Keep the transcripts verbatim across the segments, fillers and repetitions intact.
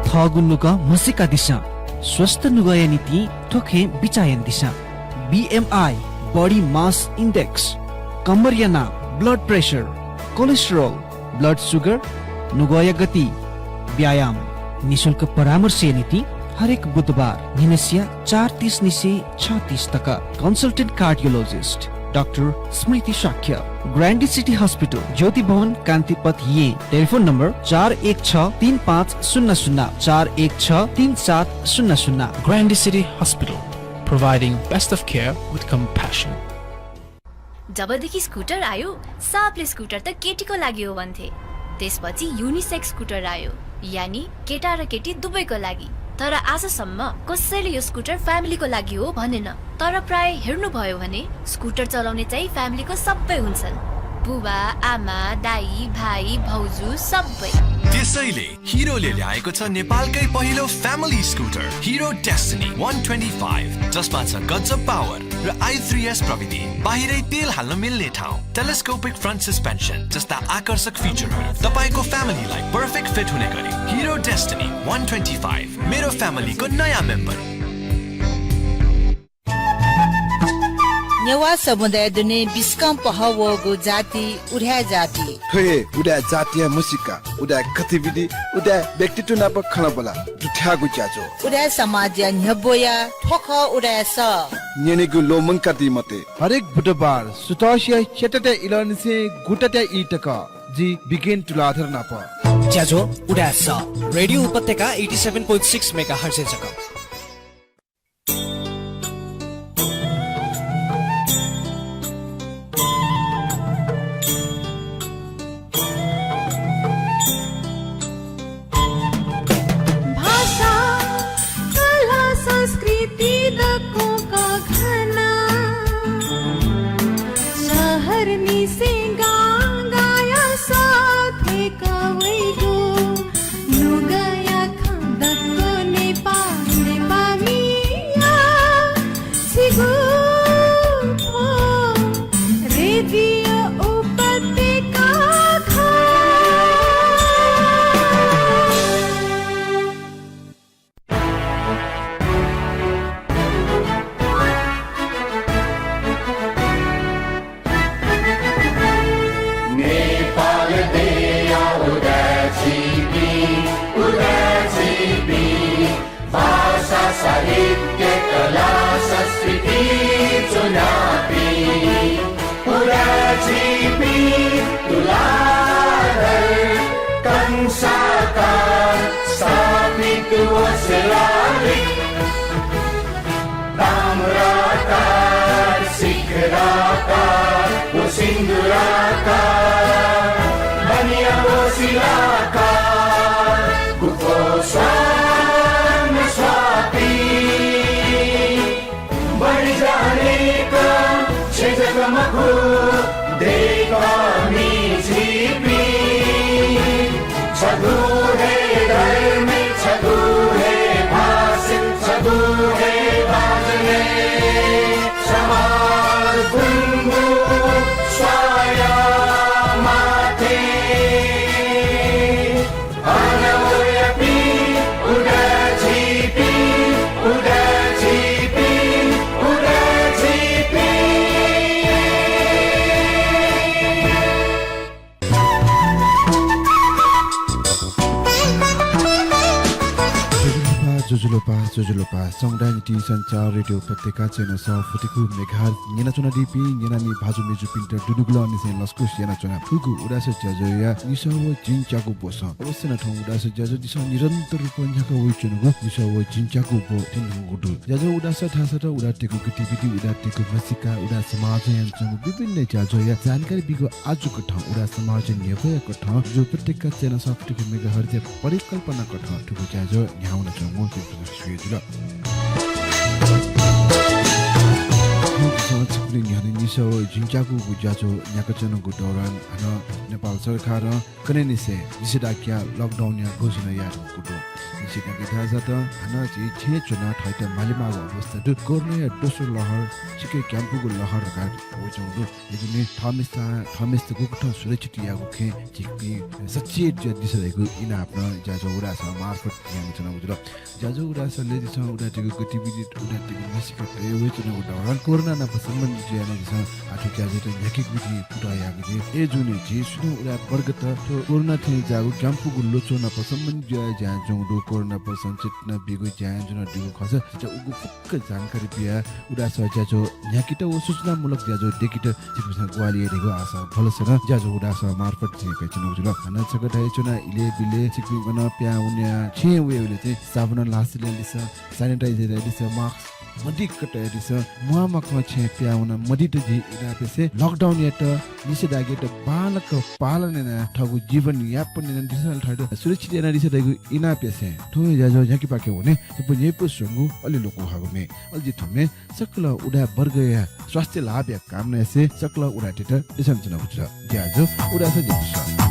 थःगु नुगः म्हसीकादिसँ। स्वस्थ नुगःया निंतिं थ्व खँय् बिचाः यानादिसँ। B M I, body mass index, कम्मरया नाप, blood pressure, cholesterol, blood sugar, नुगःया गति, व्यायाम। निशुल्क परामर्शया निंतिं हरेक बुधबार न्हिनसिया चार तीस निसें छ तीस तक। Consultant cardiologist डाक्टर स्मृति शाक्य, ग्रान्डी सिटी हस्पिटल, ज्योति भवन, कान्तिपथ, येँ। टेलिफोन नम्बर चार एक छ तीन पाँच शून्य शून्य, चार एक छ तीन सात शून्य शून्य। Grande City Hospital, providing best of care with compassion. जबदेखि स्कुटर आयो, सबले स्कुटर त केटीको लागि हो भन्थे। त्यसपछि युनिसेक्स स्कुटर आयो, यानी केटा र केटी दुवैको लागि। तर आजसम्म कसैले यो स्कुटर फ्यामिलीको लागि हो भनेन। तर प्राय हेर्नुभयो भने स्कुटर चलाउने चाहिँ फ्यामिलीको सबै हुन्छन्। बुबा, आमा, दाइ, भाइ, भाउजू सबै। त्यसैले हिरोले ल्याएको छ नेपालकै पहिलो फ्यामिली स्कुटर हिरो डेस्टिनी वान ट्वेन्टी फाइभ, जसमा छ गजब पावर र आई थ्री एस प्रविधि। बाहिरै तेल हाल्न मिल्ने ठाउँ, टेलिस्कोपिक फ्रन्ट सस्पेन्सन जस्ता आकर्षक फिचरहरू। तपाईँको फ्यामिलीलाई पर्फेक्ट फिट हुने गरी हिरो डेस्टिनी वान ट्वेन्टी फाइभ, मेरो फ्यामिलीको नयाँ मेम्बर। नेवाः समुदाय दुने बिस्कं पहः वःगु जाति उदाय् जाति। थ्व हे उदाय् जातिया म्हसीका, उदाय् गतिविधि, उदाय् व्यक्तित्व नाप खँल्हाबल्हा दुथ्याःगु ज्याझ्वः। उदाय् समाजया न्ह्यब्वया थ्व खः उदाय् सः। न्यनेगु ल्वःमंकादी मते। हरेक बुधबार सुथसिया च्यातातय् इलंनिसें गुतातय् ई तक जि बिगेन तुलाधर नाप। ज्याझ्वः उदाय् सः, रेडियो उपत्यका एटी सेभेन पोइन्ट सिक्स मेगाहर्जय् जक। भाषा, कला, संस्कृति दक्वं कःघाना। शहरनिसें गां गाया सः थ्वय्क वइगु। नुगःया खँ दक्व नेपाः, नेपाःमिया छिगु थ्व रेडियो उपत्यका खः। नेपाल देय्‌या उदाय् झीपिं, उदाय् झीपिं, भाषा, साहित्य, कला, संस्कृति च्वनापिं। उदाय् झीपिं तुलाधर कंसाकार स्थापित व शिलालिक। ताम्राकार, शिखराकार व सिन्दूराकार, बनिया व शिलाकार, गुफो स्वान स्वापी। बढी जानेका छेँ जक मखु, दय्‌कामि झीपिं। छगू हे धर्मे, छगू हे भाषे, छगू हे बाजने, समाज गुंगू स्वाया माथे। अन वयापिं उदाय् झीपिं, उदाय् झीपिं, उदाय् झीपिं। ज्वजलपा, ज्वजलपा, ज्वजलपा। समुदाय निंतिं सञ्चार रेडियो उपत्यका चय्न्हय् सः फुति खु मेगाहर्ज न्यनाच्वनादीपिं न्यनामि भाजु मय्जुपिन्त दुनुगलंनिसें लसकुस यानाच्वना। थुगु उदाय् सः ज्याझ्वःया निसः व झिंच्यागू ब्वसः। अवश्य नं थौं उदाय् सः ज्याझ्वः झीसं निरन्तर रूपं न्ह्याका वयाच्वनागु निसः व झिंच्यागू ब्व थें न्हूगु दु। ज्याझ्वः उदाय् सः धाःसा त उदाय् तय्गु गतिविधि, उदाय् तय्गु म्हसीका, उदाय् समाजं यानाच्वंगु विभिन्न ज्याझ्वःया जानकारी बीगु आजुकथं उदाय् समाजया न्ह्यब्वया कथं रेडियो उपत्यका चय्न्हय् सः फुति खु मेगाहर्जया परिकल्पना कथं थुगु ज्याझ्वः न्ह्यावनाच्वंगु जुल। थौं छिकपिनि न्ह्यःने निसः व झिंच्यागूगु ज्याझ्वः न्ह्याकाच्वनागु दौरान हानं नेपाल सरकारं कन्हय्‌निसें निषेधाज्ञा lockdown-या घोषणा याये धुंकूगु दु। निषेधाज्ञा धाःसा त हानं झी छेँय् च्वनाः थःत म्हालेमाःगु अवस्था दु। कोरोनाया दोस्रो लहर, सिक्क ग्यानापुगु लहर धकाः वयाच्वंगु दु। अय्‌जूगुलिं थःम्हेस्यां थःम्हेस्यात गुकथं सुरक्षित यायेगु खँय् झीपिं सचेत जुयादिसँ धइगु इनाप नं ज्याझ्वः उदाय् सभा मार्फत यानाच्वनागु जुल। ज्याझ्वः उदाय् सभाय् झीसं उदाय्‌तय्‌गु गतिविधि, उदाय्‌तय्‌गु म्हसीका तयावयाच्वनागु दौरान कोरोना नाप सम्बन्धित जुयाः नं झीसं आः थ्व ज्याझ्वःयात न्ह्याकेगु निंतिं कुतः याःगु जुइ। अय्‌जूगुलिं झी सुथय् उदाय् वर्गत थ्व कोरोना थें ज्याःगु ग्यानापुगु ल्वच्वः नाप सम्बन्धित जुयाः ज्या यानाच्वंगु दु। कोरोना नाप सचेतना बीगु ज्या यानाच्वनादीगु खःसा झीत उगु फुक्क जानकारी बियाः उदाय् सभाय् ज्याझ्वः न्ह्याकेत व सूचनामूलक ज्याझ्वः दयेकेत छिकपिन्सं ग्वाहालि याये धइगु आशा भलसा नं ज्याझ्वः उदाय् सभा मार्फत जिं कयाच्वनागु जुल। हानं छकः धयाच्वना, इलय् बिलय् छिकपिं गनं पिहां वनेया छेँय् वयेबलय् चाहिँ साबुनं ल्हासा ल्यानादिसँ, sanitizer यानादिसँ, mask मदिक्क तयादिसँ, म्वाःमाखं छेँय् पिहां वना मदित जिं इनाप यासें, lockdown-यात, निषेधाज्ञायात बांलाक पालन यानाः थःगु जीवन यापन यानादिसँ, थःत सुरक्षित यानादिसँ धइगु इनाप यासें थौंया ज्याझ्वः न्ह्याकेपाखे वने। थ्व न्ह्यइपुसे च्वंगु अले लोकंह्वाःगु म्ये। अले जिं थ्व म्ये सकल उदाय् वर्गया स्वास्थ्य लाभया कामना यासें सकल उदाय्‌तय्‌त देछानाच्वनागु जुल। ज्याझ्वः उदाय् सभाय् न्ह्यइपुसे।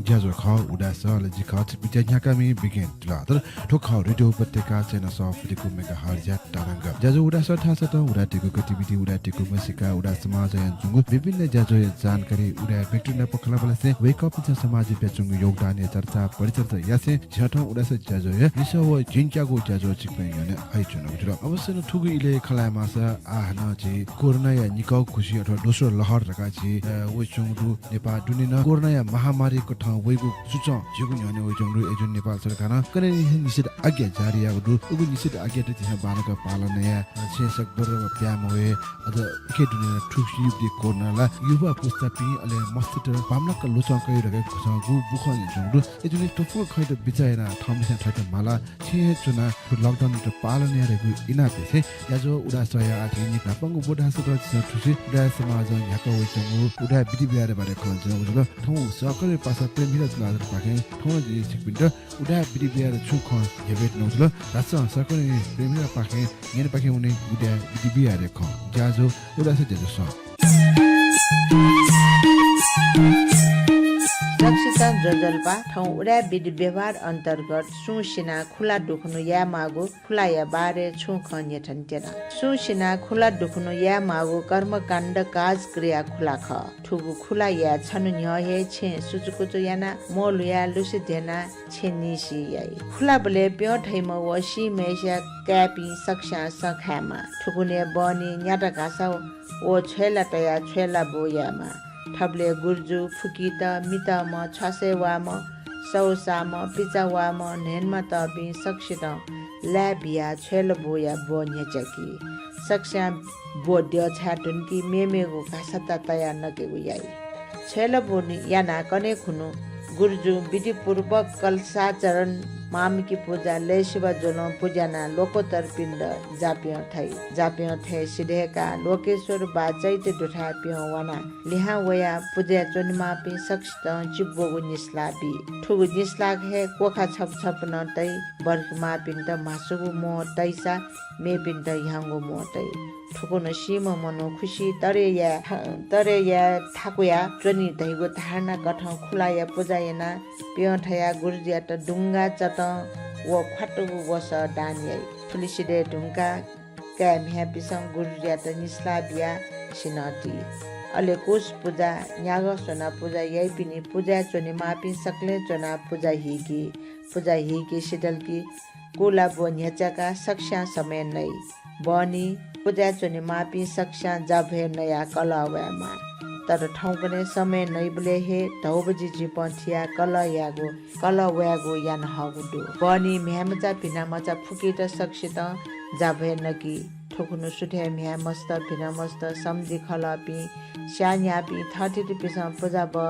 ज्याझ्वः खः उदाय् सभाय्, अले जि खः छिकपिनि ज्या न्ह्याकामि बिगेन तुलाधर। थ्व खः रेडियो उपत्यका चय्न्हय् सः फुति मेगाहर्जया तरंग। ज्याझ्वः उदाय् सभाय् धाःसा त उदाय्‌तय्‌गु गतिविधि, उदाय्‌तय्‌गु म्हसीका, उदाय् समाजय् यानाच्वंगु विभिन्न ज्याझ्वःया जानकारी उदाय् व्यक्तित नाप खँल्हाबल्हासें वय्‌कःपिन्सं समाजय् बियाच्वंगु योगदानया चर्चा परिचर्चा यासें झीसं थौं उदाय् सभाय् ज्याझ्वःया निसः व झिंच्यागू ज्याझ्वः छिकपिनि न्ह्यःने हयाच्वनागु जुल। अवश्य नं थुगु इलय् खँ ल्हायेमाःसा आः हानं झी कोरोनाया निकः खुसि अथवा दोस्रो लहर धकाः झी, अ, वयाच्वंगु दु। नेपाः दुने नं कोरोनाया महामारी कथं खँ वइगु सूचं झीगु न्ह्यःने वइच्वंगु दु। अय्जूगुलिं नेपाल सरकारं कन्हय् निषेध आज्ञा जारी याःगु दु। उगु निषेध आज्ञायात झीसं बांलाक पालन याये, छेँ सकभर प्याय्म्ह वये, अझ उखे दुने थुगुसी ब्वति कोरोना ला युवा पुस्तापिं अले मस्तय्त बांमलाक ल्वचं कइ धकाः घोषणा गु बुखँ न्ह्यःने च्वंगु दु। अय्जूगुलिं थ्व फुक्क खँयात बिचाः यानाः थःम्हस्यां थथे माला छेँय् हे च्वनाः थ्व lockdown यात पालन याये धइगु इनाप यासें ज्याझ्वः उदाय् सभाया आः झी न्ह्याक्व न्हापांगु ब्व धाःसा झीसं थुसी उदाय् समाजं न्ह्याका वइच्वंगु उदाय् विधि व्यवहारया बारे खँ ल्हानाच्वनागु जुल। थौं सहकर्मी पासा प्रेमहिरा तुलाधरपाखें थौं नं जिं छिकपिन्त उदाय् विधि व्यवहारया छुं खँ न्ह्यब्वये धुनागु जुल। धाःसा सहकर्मी प्रेमहिरापाखें न्ह्यःनेपाखें वने उदाय् विधि व्यवहारया खँ। ज्याझ्वः उदाय् सभाया ज्याझ्वलय्। सकसितं ज्वजलपा। थौं उदाय् विधि व्यवहार अन्तर्गत सुं सिनाः खुला दुखुन्हु यायेमाःगु खुलाया बारे छुं खँ न्ह्यथनेत्यना। सुं सिनाः खुला दुखुन्हु यायेमाःगु कर्मकाण्ड काजक्रिया खुला खः। थुगु खुला याये छन्हु न्ह्यः हे छेँ सुचुकुचु यानाः म्वःल्हुयाः लुसे ध्यनाः छेँ निसि याइ। खुलाबलय् प्यं थइम्ह व सीम्हय्सिया काय्पिं सकस्यां सँ खायेमाः। थुकुन्हु हे बहनी न्याता घासा व छ्वय्ला तयाः छ्वय्ला ब्व यायेमाः। थुबलय् गुर्जु, फुकित, मितःम्ह, छ्वासय् वाःम्ह, सौसाम्ह, पिचा वाःम्ह, न्हय्नमा तःपिं सकसितं लाय् बियाः छ्वय्ला ब्वया ब्व न्ह्यच्याकी। सकस्यां ब्व द्यःछाय् धुंकी, मेमेगु घासात तयाः नकेगु याइ। छ्वय्ला ब्व यानाः कन्हय् खुन्हु गुर्जुं विधिपूर्वक कलशाचरण, मामकी पुजा, लय्‌सिबा ज्वलं पुज्यानाः लोकोत्तर पिण्ड जाप्यं थइ। जाप्यं थय् सिधय्काः लोकेश्वर बाः चैत्य दुथाय् प्यं वानाः लिहां वयाः पुजाय् च्वनेमाःपिं सकसितं चिब्वगु निस्लाः बी। थुगु निस्लाःगु हे क्वखा छपु छपु नं तइ। बरखिमाःपिन्त म्हासुगु म्वः तइसा मेपिन्त ह्याउँगु म्वः तइ। थुकुन्हु सीम्ह मनू खुसि तरे याये, तरे याये थाकुया च्वनी धइगु धारणा कथं खुलाया पुजा यानाः प्यं थयाः गुर्जुयात दुंगा चतं व ख्वातुगु वसः दान याइ। थुलि सिधये धुंकाः काय् म्ह्याय्‌पिसं गुर्जुयात निस्लाः बियाः सिन्हः ती। अले कुस पुजा, न्यागः स्वनाः पुजा याइपिनि पुजाय् च्वनेमाःपिं सकलें च्वनाः पुजा हीकी। पुजा हीकी सिधल कि कुला ब्व न्ह्यच्याकाः सकस्यां समय नइ। बहनी पुजाय् च्वनेमाःपिं सकस्यां जाभ्वय् नयाः कलः वयेमाः। तर थौंकन्हय् समय नइबलय् हे धौबजि झिपं थियाः कलः यायेगु, कलः वयेगु याना हःगु दु। बहनी म्ह्याय्‌मचा भिनामचा फुकित सकसितं जाभ्वय् नकी। थुकुन्हु सुथय् म्ह्याय्‌मस्त भिनामस्त सम्धि खलःपिं स्याःन्याःपिं थःथितिपिसं पुजाबः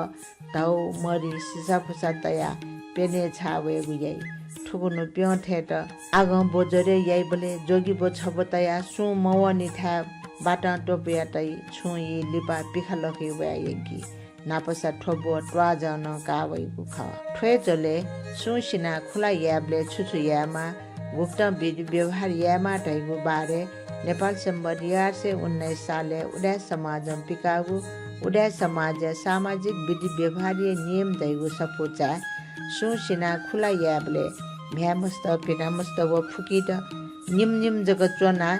धौ, मरि, सिसाफुसा तयाः प्यन्हय् छाः वयेगु याइ। थुकुन्हु प्यं थयेत आगं ब्व ज्वरय् याइबलय् जोगी ब्व छब्व तयाः सुं मवःनिथाय् बातं त्वपुया तइ। छुं ई लिपा पिखा लखय् वयाः यंकी। न्हापासा थ्व ब्व त्वाःजं नं काः वइगु खः। थ्व हे झ्वलय् सुं सिनाः खुला यायेबलय् छु छु यायेमाः, गुकथं विधि व्यवहार यायेमाः धइगु बारे नेपाल संवत् एघार सय उन्नाइस सालय् उदाय् समाजं पिकाःगु उदाय् समाजया सामाजिक विधि व्यवहारया नियम धइगु सफूचाय् सुं सिनाः खुला यायेबलय् म्ह्याय्‌मस्त, भिनामस्त व फुकित निम्ह निम्ह जक च्वनाः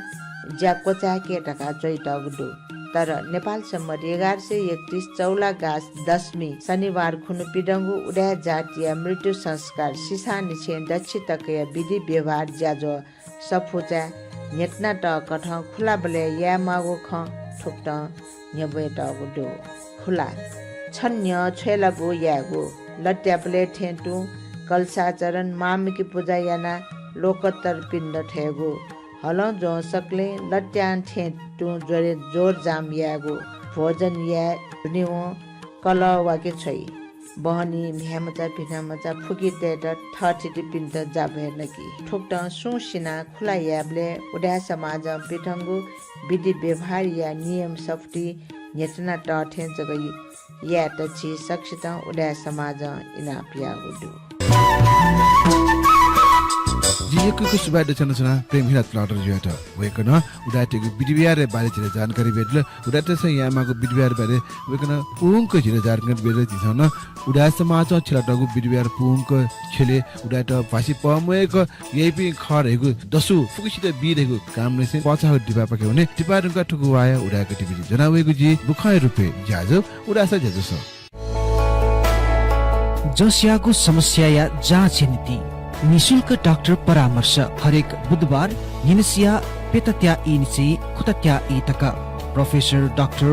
ज्या क्वचाय्‌के धकाः च्वयातःगु दु। तर नेपाल संवत् एघार सय एकतीस चौलागास दशमी शनिबार खुन्हु पिदंगु उदाय् जातिया मृत्यु संस्कार सिसांनिसें दच्छि तकया विधि व्यवहार ज्याझ्वः सफूचाय् न्ह्यथनातःकथं खुलाबलय् यायेमाःगु खँ थुकथं न्ह्यब्वयातःगु दु। खुला। छन्हु न्ह्यः छ्वय्ला ब्व यायेगु, लत्याबलय् थें तुं कलशाचरण, मामकी पुजा यानाः लोकोत्तर पिण्ड थयेगु, हलं ज्वं सकलें लत्यां थें तुं ज्वरे जोरजाम यायेगु, भोजन याये धुनेवं कलः वाके छ्वइ। बहनी म्ह्याय्‌मचा भिनामचा फुकितय्‌त थःथितिपिन्त जाभ्वय् नकी। थुकथं सुं सिनाः खुला यायेबलय् उदाय् समाजं पिथंगु विधि व्यवहारया नियम सफुति न्ह्यथनातःथें जक यायेत झी सकसितं उदाय् समाजं इनाप याःगु दु। जिं यक्व यक्व सुभाय् देछानाच्वना प्रेमहिरा तुलाधरजुयात। वय्‌कलं उदाय्‌तय्‌गु विधि व्यवहारया बारे झीत जानकारी बियादिल। उदाय्‌तय्‌सं यायेमाःगु विधि व्यवहारया बारे वय्‌कलं पूवंक झीत जानकारी बियादिल। झीसं नं उदाय् समाजं छ्यलातःगु विधि व्यवहार पूवंक छ्यले, उदाय्‌त भ्वासि पमय्‌क याइपिं खः धइगु दसु फुक्कसित बी धइगु कामनासें पःचाःगु दिपापाखे वने। दिपा धुंकाः थुगु वाःया उदाय् गतिविधि ज्वना वयेगु जि बुखँया रूपय् ज्याझ्वः उदाय् सभाया ज्याझ्वलय्। जसयागु समस्याया जाँचया निंतिं निशुल्क डाक्टर परामर्श हरेक बुधबार न्हिनसिया प्यतात्या ई निसें खुतात्या ई तक। प्रोफेसर डाक्टर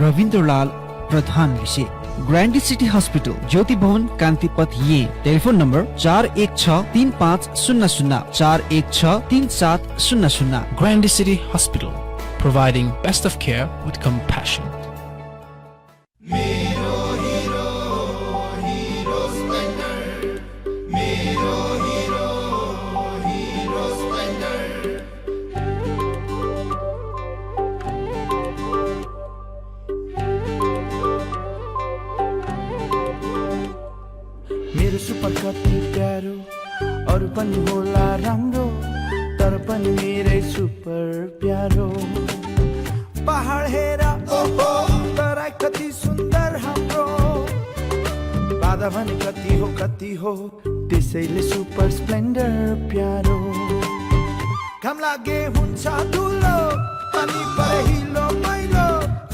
रविन्द्रलाल प्रधान लिसे। ग्रान्डी सिटी हस्पिटल, ज्योति भवन, कान्तिपथ, येँ। टेलिफोन नम्बर चार एक छ तीन पाँच शून्य शून्य, चार एक छ तीन सात शून्य शून्य। Grande City Hospital, providing best of care with compassion. मेरो हिरो, हिरो स्प्लेन्डर, मेरो हिरो, हिरो स्प्लेन्डर। मेरो सुपर कति प्यारो, अरू पनि होला राम्रो, तर पनि मेरै सुपर प्यारो। पहाड हेर, ओहो, तराई कति सुन्दर हाम्रो, बाधा भने कति हो, कति हो, त्यसैले सुपर स्प्लेन्डर प्यारो। घाम लागे हुन्छ धुलो, पानी परे हिलो मैलो,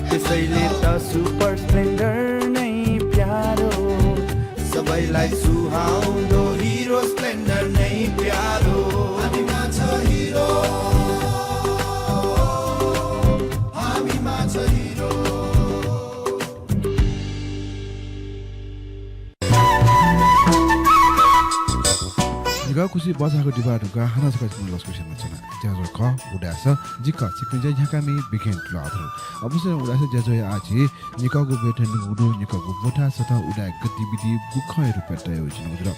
त्यसैले त सुपर स्प्लेन्डर नै प्यारो। सबैलाई सुहाउँदो हिरो स्प्लेन्डर नै प्यारो। हामीमा छ हिरो, हामीमा छ हिरो। निकः खुसि बचाःगु दिपा धुंकाः हानं छकः छिकपिनि लसकुस यानाच्वना। ज्याझ्वः खः उदाय् स, जि खः छिकपिनि ज्या न्ह्याकामि बिकेन तुलाधर। अवश्य नं उदाय् स ज्याझ्वःया आः झी निकःगु ब्वय् थ्यंगु दु, निकःगु ब्वथा सतं उदाय् गतिविधि बुखँया रूपय् तयावयाच्वनागु जुल।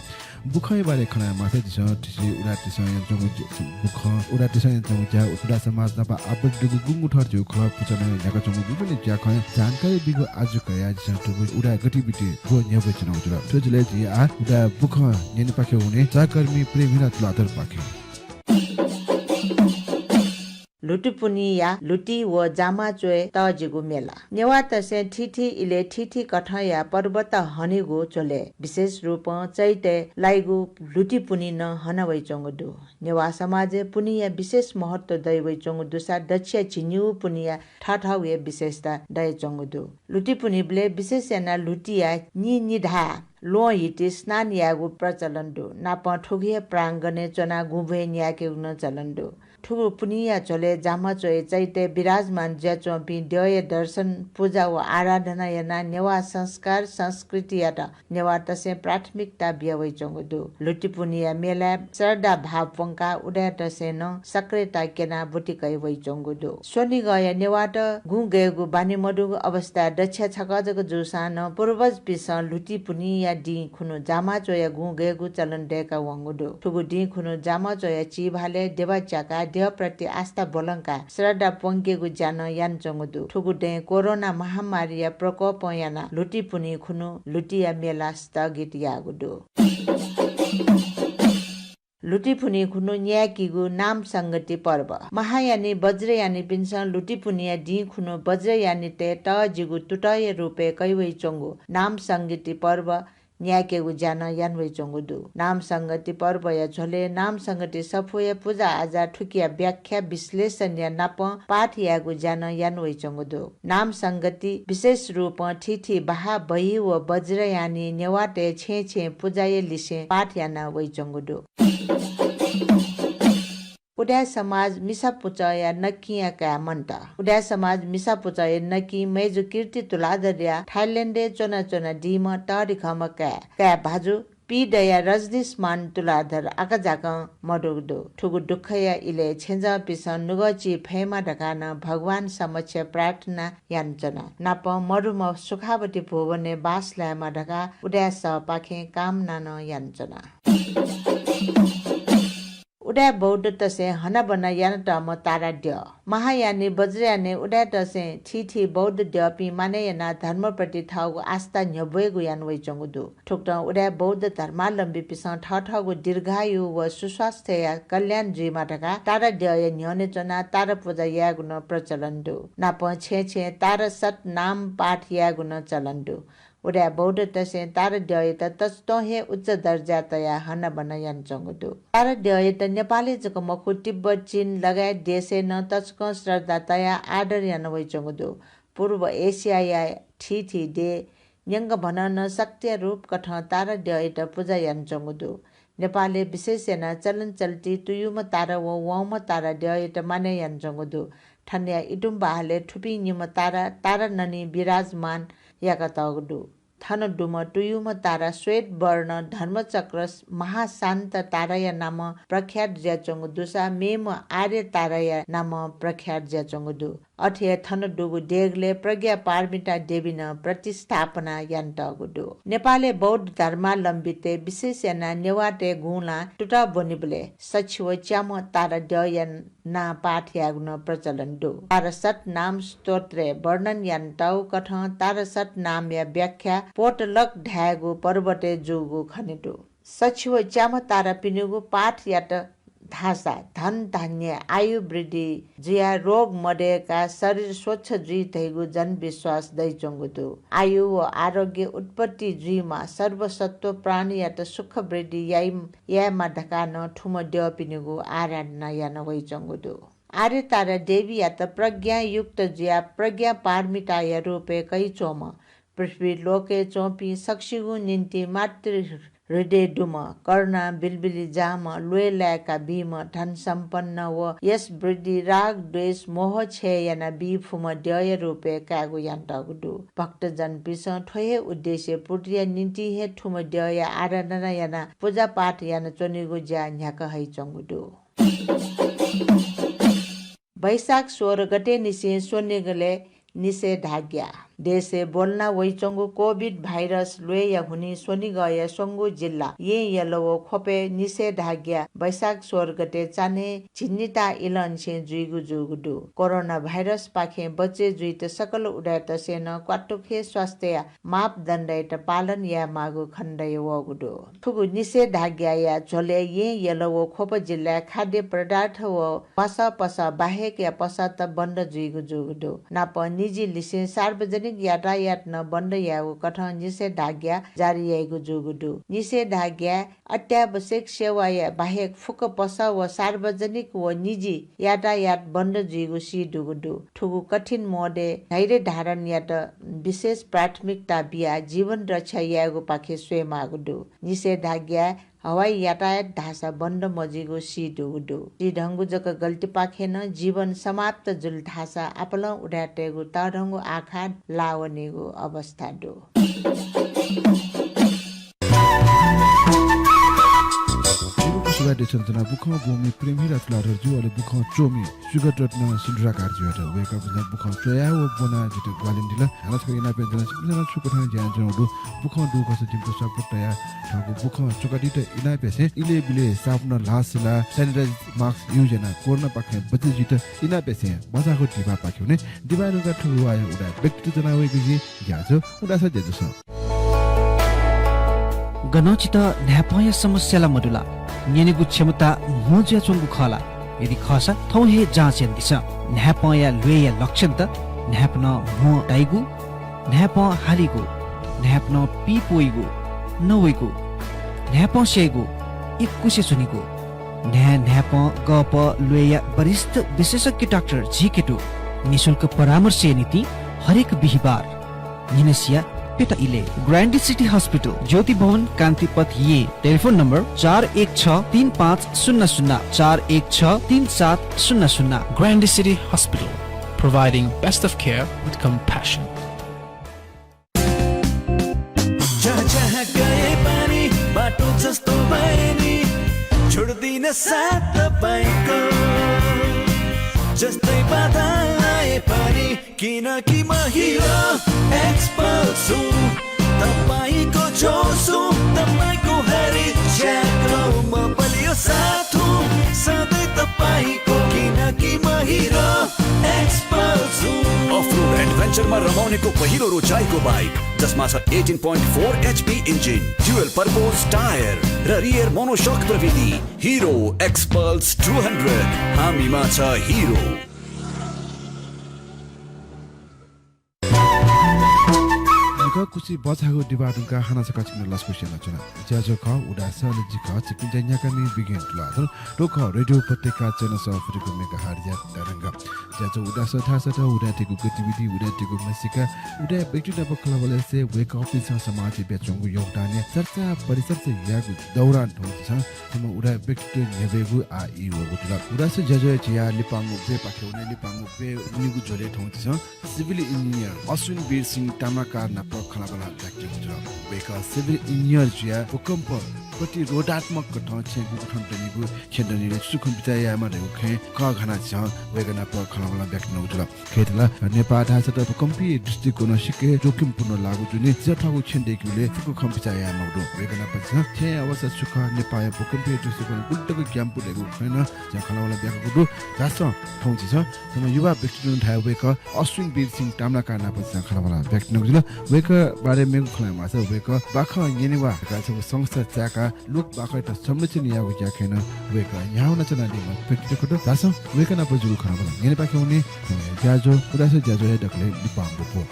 बुखँया बारे खनाः माःसा झीसं थुसी उदाय्‌तय्‌सं यानाच्वंगु ज्या, बुखँ, उदाय्‌तय्‌सं यानाच्वंगु ज्या, उदाय् समाज नाप आबद्ध दुगु गुंगू थर झीगु खलः पुचलं न्ह्याकाच्वंगु विभिन्न ज्याखँया जानकारी बीगु आजु कयाः झीसं थुगु उदाय् गतिविधि ग्वःन्ह्यब्वयाच्वनागु जुल। थ्व झ्वलय् झी आः उदाय् बुखँ न्यनेपाखे वने सहकर्मी प्रेमहिरा तुलाधरपाखें। ल्हुतिपुन्हिया ल्हुति व जामा च्वय् तःजिगु मेला। नेवाःतय्‌सं थीथी इलय् थीथी कथंया पर्वत हनेगु झ्वलय् विशेष रूपं चैतय् लाइगु ल्हुतिपुन्हि नं हना वइच्वंगु दु। नेवाः समाजय् पुन्हिया विशेष महत्व दयावइच्वंगु दुसा दच्छिया झिंनिगू पुन्हिया थःथःगु हे विशेषता दयाच्वंगु दु। ल्हुतिपुन्हिबलय् विशेष यानाः ल्हुतिया निनिधाः ल्वहं हिति स्नान यायेगु प्रचलन दु। नापं थुगु हे प्राङ्गणय् च्वनाः गुँबुँ न्यायेकेगु नं चलन दु। थुगु पुन्हिया झ्वलय् जामा च्वय् चैतय् विराजमान जुयाच्वंपिं द्यःया दर्शन, पुजा व आराधना यानाः नेवाः संस्कार संस्कृतियात नेवाःतय्‌सं प्राथमिकता बियावइच्वंगु दु। ल्हुतिपुन्हिया मेलाय् श्रद्धा भाव प्वंकाः उदाय्‌तय्‌सं नं सक्रियता क्यनाः ब्वति कयावइच्वंगु दु। स्वनिगःया नेवाःत गुँ गयेगु बानी मदुगु अवस्थाय् दच्छिया छकः जक जूसां नं पूर्वजपिन्सं ल्हुतिपुन्हिया दिं खुन्हु जामा च्वया गुँ गयेगु चलन दय्‌का वंगु दु। थुगु दिं खुन्हु जामा च्वया चिभालय् देवा च्याकाः द्यःप्रति आस्था ब्वलंकाः श्रद्धा प्वंकेगु ज्या नं यानाच्वंगु दु। थुगु दँय् कोरोना महामारीया प्रकोपं यानाः ल्हुतिपुन्हि खुन्हु ल्हुतिया मेला स्थगित याःगु दु। ल्हुतिपुन्हि खुन्हु न्यायेकीगु नाम संगति पर्व। महायानी वज्रयानीपिन्सं ल्हुतिपुन्हिया दिं खुन्हु वज्रयानीतय् तःजिगु तुतःया रूपय् कयावइच्वंगु नाम संगति पर्व न्यायेकेगु ज्या नं यानावइच्वंगु दु। नाम संगति पर्वया झ्वलय् नाम संगति सफूया पुजा आजा थुकिया व्याख्या विश्लेषणया नापं पाठ यायेगु ज्या नं यानावइच्वंगु दु। नाम संगति विशेष रूपं थीथी बाहा बही व वज्रयानी नेवाःतय् छेँय् छेँय् पुजाया लिसें पाठ याना वइच्वंगु दु। उदाय् समाज मिसा पुचःया नकिंया काय् मन्त। उदाय् समाज मिसा पुचःया नकिं मय्जु कीर्ति तुलाधरया थाइल्याण्डय् च्वनाच्वनादीम्ह तःधिकःम्ह काय्, काय् भाजु पीदँया रजनीशमान तुलाधर आकाझाकं मदुगु दु। थुगु दुःखया इलय् छेँजःपिन्सं नुगः ची फयेमा धकाः नं भगवान समक्ष प्रार्थना यानाच्वना। नापं मदुम्ह सुखावती भुवनय् बास लायेमा धकाः उदाय् सःपाखें कामना नं यानाच्वना। उदाय् बौद्धतय्‌सं हनाबना यानातःम्ह तारा द्यः। महायानी वज्रयानी उदाय्‌तय्‌सं थीथी बौद्ध द्यःपिं मानय् यानाः धर्मप्रति थःगु आस्था न्ह्यब्वयेगु यानावइच्वंगु दु। थुकथं उदाय् बौद्ध धर्मावलम्बीपिन्सं थःथःगु दीर्घायु व सुस्वास्थ्यया कल्याण जुइमा धकाः तारा द्यःया न्ह्यःने च्वनाः तारा पुजा यायेगु नं प्रचलन दु। नापं छेँय् छेँय् तारा सत नाम पाठ यायेगु नं चलन दु। उदाय् बौद्धतय्‌सं तारा द्यःयात तसकं हे उच्च दर्जा तयाः हनाबना यानाच्वंगु दु। तारा द्यःयात नेपालय् जक मखु, तिब्बत, चीन लगायत देशय् नं तसकं श्रद्धा तयाः आदर याना वइच्वंगु दु। पूर्व एसियाया थीथी देय् न्यंकभनं नं शक्तिया रूपकथं तारा द्यःयात पुजा यानाच्वंगु दु। नेपालय् विशेष यानाः चलनचल्ती तुयुम्ह तारा व वंम्ह तारा द्यःयात मानय् यानाच्वंगु दु। थनया इतुम्बहालय् थुपिं निम्ह तारा, तारा ननी विराजमान याकातःगु दु। थन दुम्ह तुयुम्ह तारा श्वेत वर्ण धर्मचक्र महाशान्त ताराया नामं प्रख्यात जुयाच्वंगु दुसा मेम्ह आर्य ताराया नामं प्रख्यात जुयाच्वंगु दु। अथे हे थन दुगु देगलय् प्रज्ञा पारमिता देवी नं प्रतिस्थापना यानातःगु दु। नेपालय् बौद्ध धर्मावलम्बीतय् विशेष यानाः नेवाःतय् गुंलां तुतः ब्वनीबलय् सछि व च्याम्ह तारा द्यःया नां पाठ यायेगु नं प्रचलन दु। तारा सतनाम स्तोत्रय् वर्णन यानातःगु कथं तारा सतनामया व्याख्या पोटलक धायेगु पर्वतय् जूगु खने दु। सछि व च्याम्ह तारापिनिगु पाठ यात धाःसा धन धान्य आयु वृद्धि जुयाः रोग मदयेकाः शरीर स्वच्छ जुइ धइगु जनविश्वास दइच्वंगु दु। आयु व आरोग्य उत्पत्ति जुइमा सर्वसत्व प्राणीयात सुख वृद्धि याइ, यायेमा धकाः नं थुम्ह द्यःपिनिगु आराधना याना वइच्वंगु दु। आर्य तारा देवीयात प्रज्ञायुक्त जुयाः प्रज्ञा पारमिताया रूपय् कयाच्वंम्ह पृथ्वी लोकय् च्वंपिं सकसिगुं निंतिं मातृ हृदय दुम्ह, करुणा बिलबिली जाःम्ह, ल्वय् लाय्‌का बीम्ह, धन सम्पन्न व यश वृद्धि, राग द्वेष, मोह क्षय याना बी फुम्ह द्यःया रूपय् कायेगु यानातःगु दु। भक्तजनपिन्सं थ्व हे उद्देश्य पूर्तिया निंतिं हे थुम्ह द्यःया आराधना यानाः पूजापाठ यानाच्वनीगु ज्या न्ह्याका हइच्वंगु दु। वैशाख सोह्र गते निसें स्वनिगलय् निषेधाज्ञा। देशय् ब्वलना वइच्वंगु कोभिड भाइरस ल्वय्‌या हुनिं स्वनिगःया स्वंगू जिल्ला येँ यल व ख्वपय् निषेधाज्ञा वैशाख सोह्र गते चान्हय् झिंनिता इलंनिसें जुइगु जूगु दु। कोरोना भाइरसपाखें बचय् जुइत सकल उदाय्‌तय्‌सं नं क्वातुक हे स्वास्थ्यया मापदण्डयात पालन यायेमाःगु खनेदयावःगु दु। थुगु निषेधाज्ञाया झ्वलय् येँ यल व ख्वप जिल्लाय् खाद्य पदार्थ व वासः पसः बाहेकया पसःत बन्द जुइगु जूगु दु। नापं निजी लिसें सार्वजनिक यातायात नं बन्द यायेगु कथं निषेधाज्ञा जारी याइगु जूगु दु। निषेधाज्ञाय् अत्यावश्यक सेवाया बाहेक फुक्क पसः व सार्वजनिक व निजी यातायात बन्द जुइगु सी दुगु दु। थुगु कठिन मोडय् धैर्य धारणयात विशेष प्राथमिकता बियाः जीवन रक्षा यायेगुपाखे स्वयेमाःगु दु। निषेधाज्ञाय् हवाई यातायात धाःसा बन्द मजुइगु सी दुगु दु। सीधंगु जक गल्तीपाखें नं जीवन समाप्त जुल धाःसा आपालं उदाय्‌तय्‌गु तःधंगु आखा लाः वनीगु अवस्था दु। जिगु सुभाय् देछानाच्वना बुखं ब्वंमि प्रेमहिरा तुलाधरजु, अले बुखं च्वमि सुगतरत्न सिन्धुराकारजुयात। वय्‌कःपिन्सं बुखं च्वया व ब्वना जितः ग्वाहालि यानादिल। हानं छकः इनाप यानाच्वना, छिकपिन्सं नं छु कथं ज्या यानाच्वनागु दु, बुखं दुगु खःसा जिमित स्वापू तयाः थःगु बुखं च्वकादीत इनाप यासें इलय्‌बिलय् साबुन ल्हाः सिलाः, sanitize mask use यानाः कोरोनापाखें बचय् जुइत इनाप यासें बांलाःगु दिपापाखे वने। दिपा धुंकाः थुगु वाःया उदाय् व्यक्तित्व ज्वना वइगु जिं ज्याझ्वः उदाय् सः ज्याझ्वलय् गनं छितः न्हाय्‌पंया समस्या ला मदु ला? न्यनेगु क्षमता म्हो जुयाच्वंगु खः ला? यदि खःसा थौं हे जाँच यानादिसँ। न्हाय्‌पंया ल्वय्‌या लक्षणत न्हाय्‌पनं म्हो ताइगु, न्हाय्‌पं हालीगु, न्हाय्‌पनं पीप वइगु, नवइगु, न्हाय्‌पं स्याइगु, इकुसे च्वनीगु। न्हाय् न्हाय्‌पं गःपः ल्वय्‌या वरिष्ठ विशेषज्ञ डाक्टर झीके दु। निशुल्क परामर्शया निंतिं हरेक बिहिबार न्हिनसिया प्यता इलय्। ग्रान्डी सिटी हस्पिटल, ज्योति भवन, कान्तिपथ, येँ। टेलिफोन नम्बर चार एक छ तीन पाँच शून्य शून्य, चार एक छ तीन सात शून्य शून्य। Grande City Hospital, providing best of care with compassion. जहाँ जहाँ गए पनि बाटो जस्तो भए नि, छोड्दिन साथ तपाईँको। जस्तै बाधा आए पनि, किनकि म हिरो एक्सपल्स हुँ। तपाईँको जोस हुँ, तपाईँको हरेक ज्याकमा बलियो साथ हुँ, सधैँ तपाईँको, किनकि म हिरो एक्सपल्स हुँ। अफ रोड एडभेन्चरमा रमाउनेको पहिलो रोचाइको बाइक, जसमा छ eighteen point four H P engine, dual purpose tyre र रियर मोनोसक प्रविधि। हिरो एक्सपल्स टू हन्ड्रेड, हामीमा छ हिरो। निखः खुसी बचाःगु दिपा धुंकाः हानं छकः छिकपिन्त लसकुस यानाच्वना। ज्याझ्वः खः उदाय् सः, अले जि खः छिकपिनि ज्या न्ह्याकामि बिगेन तुलाधर। थ्व खः रेडियो उपत्यका चय्न्हय् सौ फुतिको मेगाहर्जया तरंग। ज्याझ्वः उदाय् सः धाःसा त उदाय्‌तय्‌गु गतिविधि, उदाय्‌तय्‌गु म्हसीका, उदाय् व्यक्ति नाप खँल्हाबल्हा यासें वय्‌कःपिन्सं समाजय् बियाच्वंगु योगदानया चर्चा परिचर्चा यायेगु दौरान थौं झीसं छम्ह उदाय् व्यक्तित्व न्ह्यब्वयेगु आः ई वःगु दु ला। उदाय् सः ज्याझ्वःया ज्या लिपांगु ब्वय्‌पाखे वने। लिपांगु ब्वय् वनीगु झ्वलय् थौं झीसं सिभिल इन्जिनियर अश्विन वीर सिंह ताम्राकार नाप खँल्हाबल्हा ब्याक्त्यंगु जुल। वय्कः civil engineer जुयाः भूकम्प प्रतिरोधात्मक कथं छेँ गुकथं दनीगु, छेँ दनीगु छु खँ बिचाः यायेमाः धइगु खँय् कःघानाः झीसं वय्कः नाप खँल्हाबल्हा ब्याक्त्यंगु जुल। खय्‌त ला नेपाः धाःसा त भूकम्पीय दृष्टिकोणं सिक्क हे जोखिमपूर्ण लाःगु जुनि, झीसं थःगु छेँ दय्‌केबलय् फुक्क खँ बिचाः यायेमाःगु दु। वय्कः नाप झीसं थें अवस्था छु खः, नेपाःया भूकम्पीय दृष्टिकोणं गुलि तक ग्यानापुगु धइगु खँय् नं झीसं खँल्हाबल्हा ब्याकूगु दु। धाःसा थौं झीसं छम्ह युवा व्यक्तित्वं धाये वय्कः अश्विन वीर सिंह ताम्राकार नाप झीसं खँल्हाबल्हा ब्याक्त्यंगु जुल। वय्कः बारे मेगु खँ ल्हायेमाःसा वय्कः बाखं न्यनेवा धकाः छगू संस्था चाय्‌काः लोक बाखंयात संरक्षण यायेगु ज्याखँय् नं वय्कः न्ह्याः वनाच्वनादीम्ह व्यक्तित्व खः। धाःसा वय्कः नाप जूगु खँल्हाबल्हा न्यनेपाखे वने। थौंया ज्याझ्वः उदास ज्याझ्वःया दकलय् लिपांगु ब्व।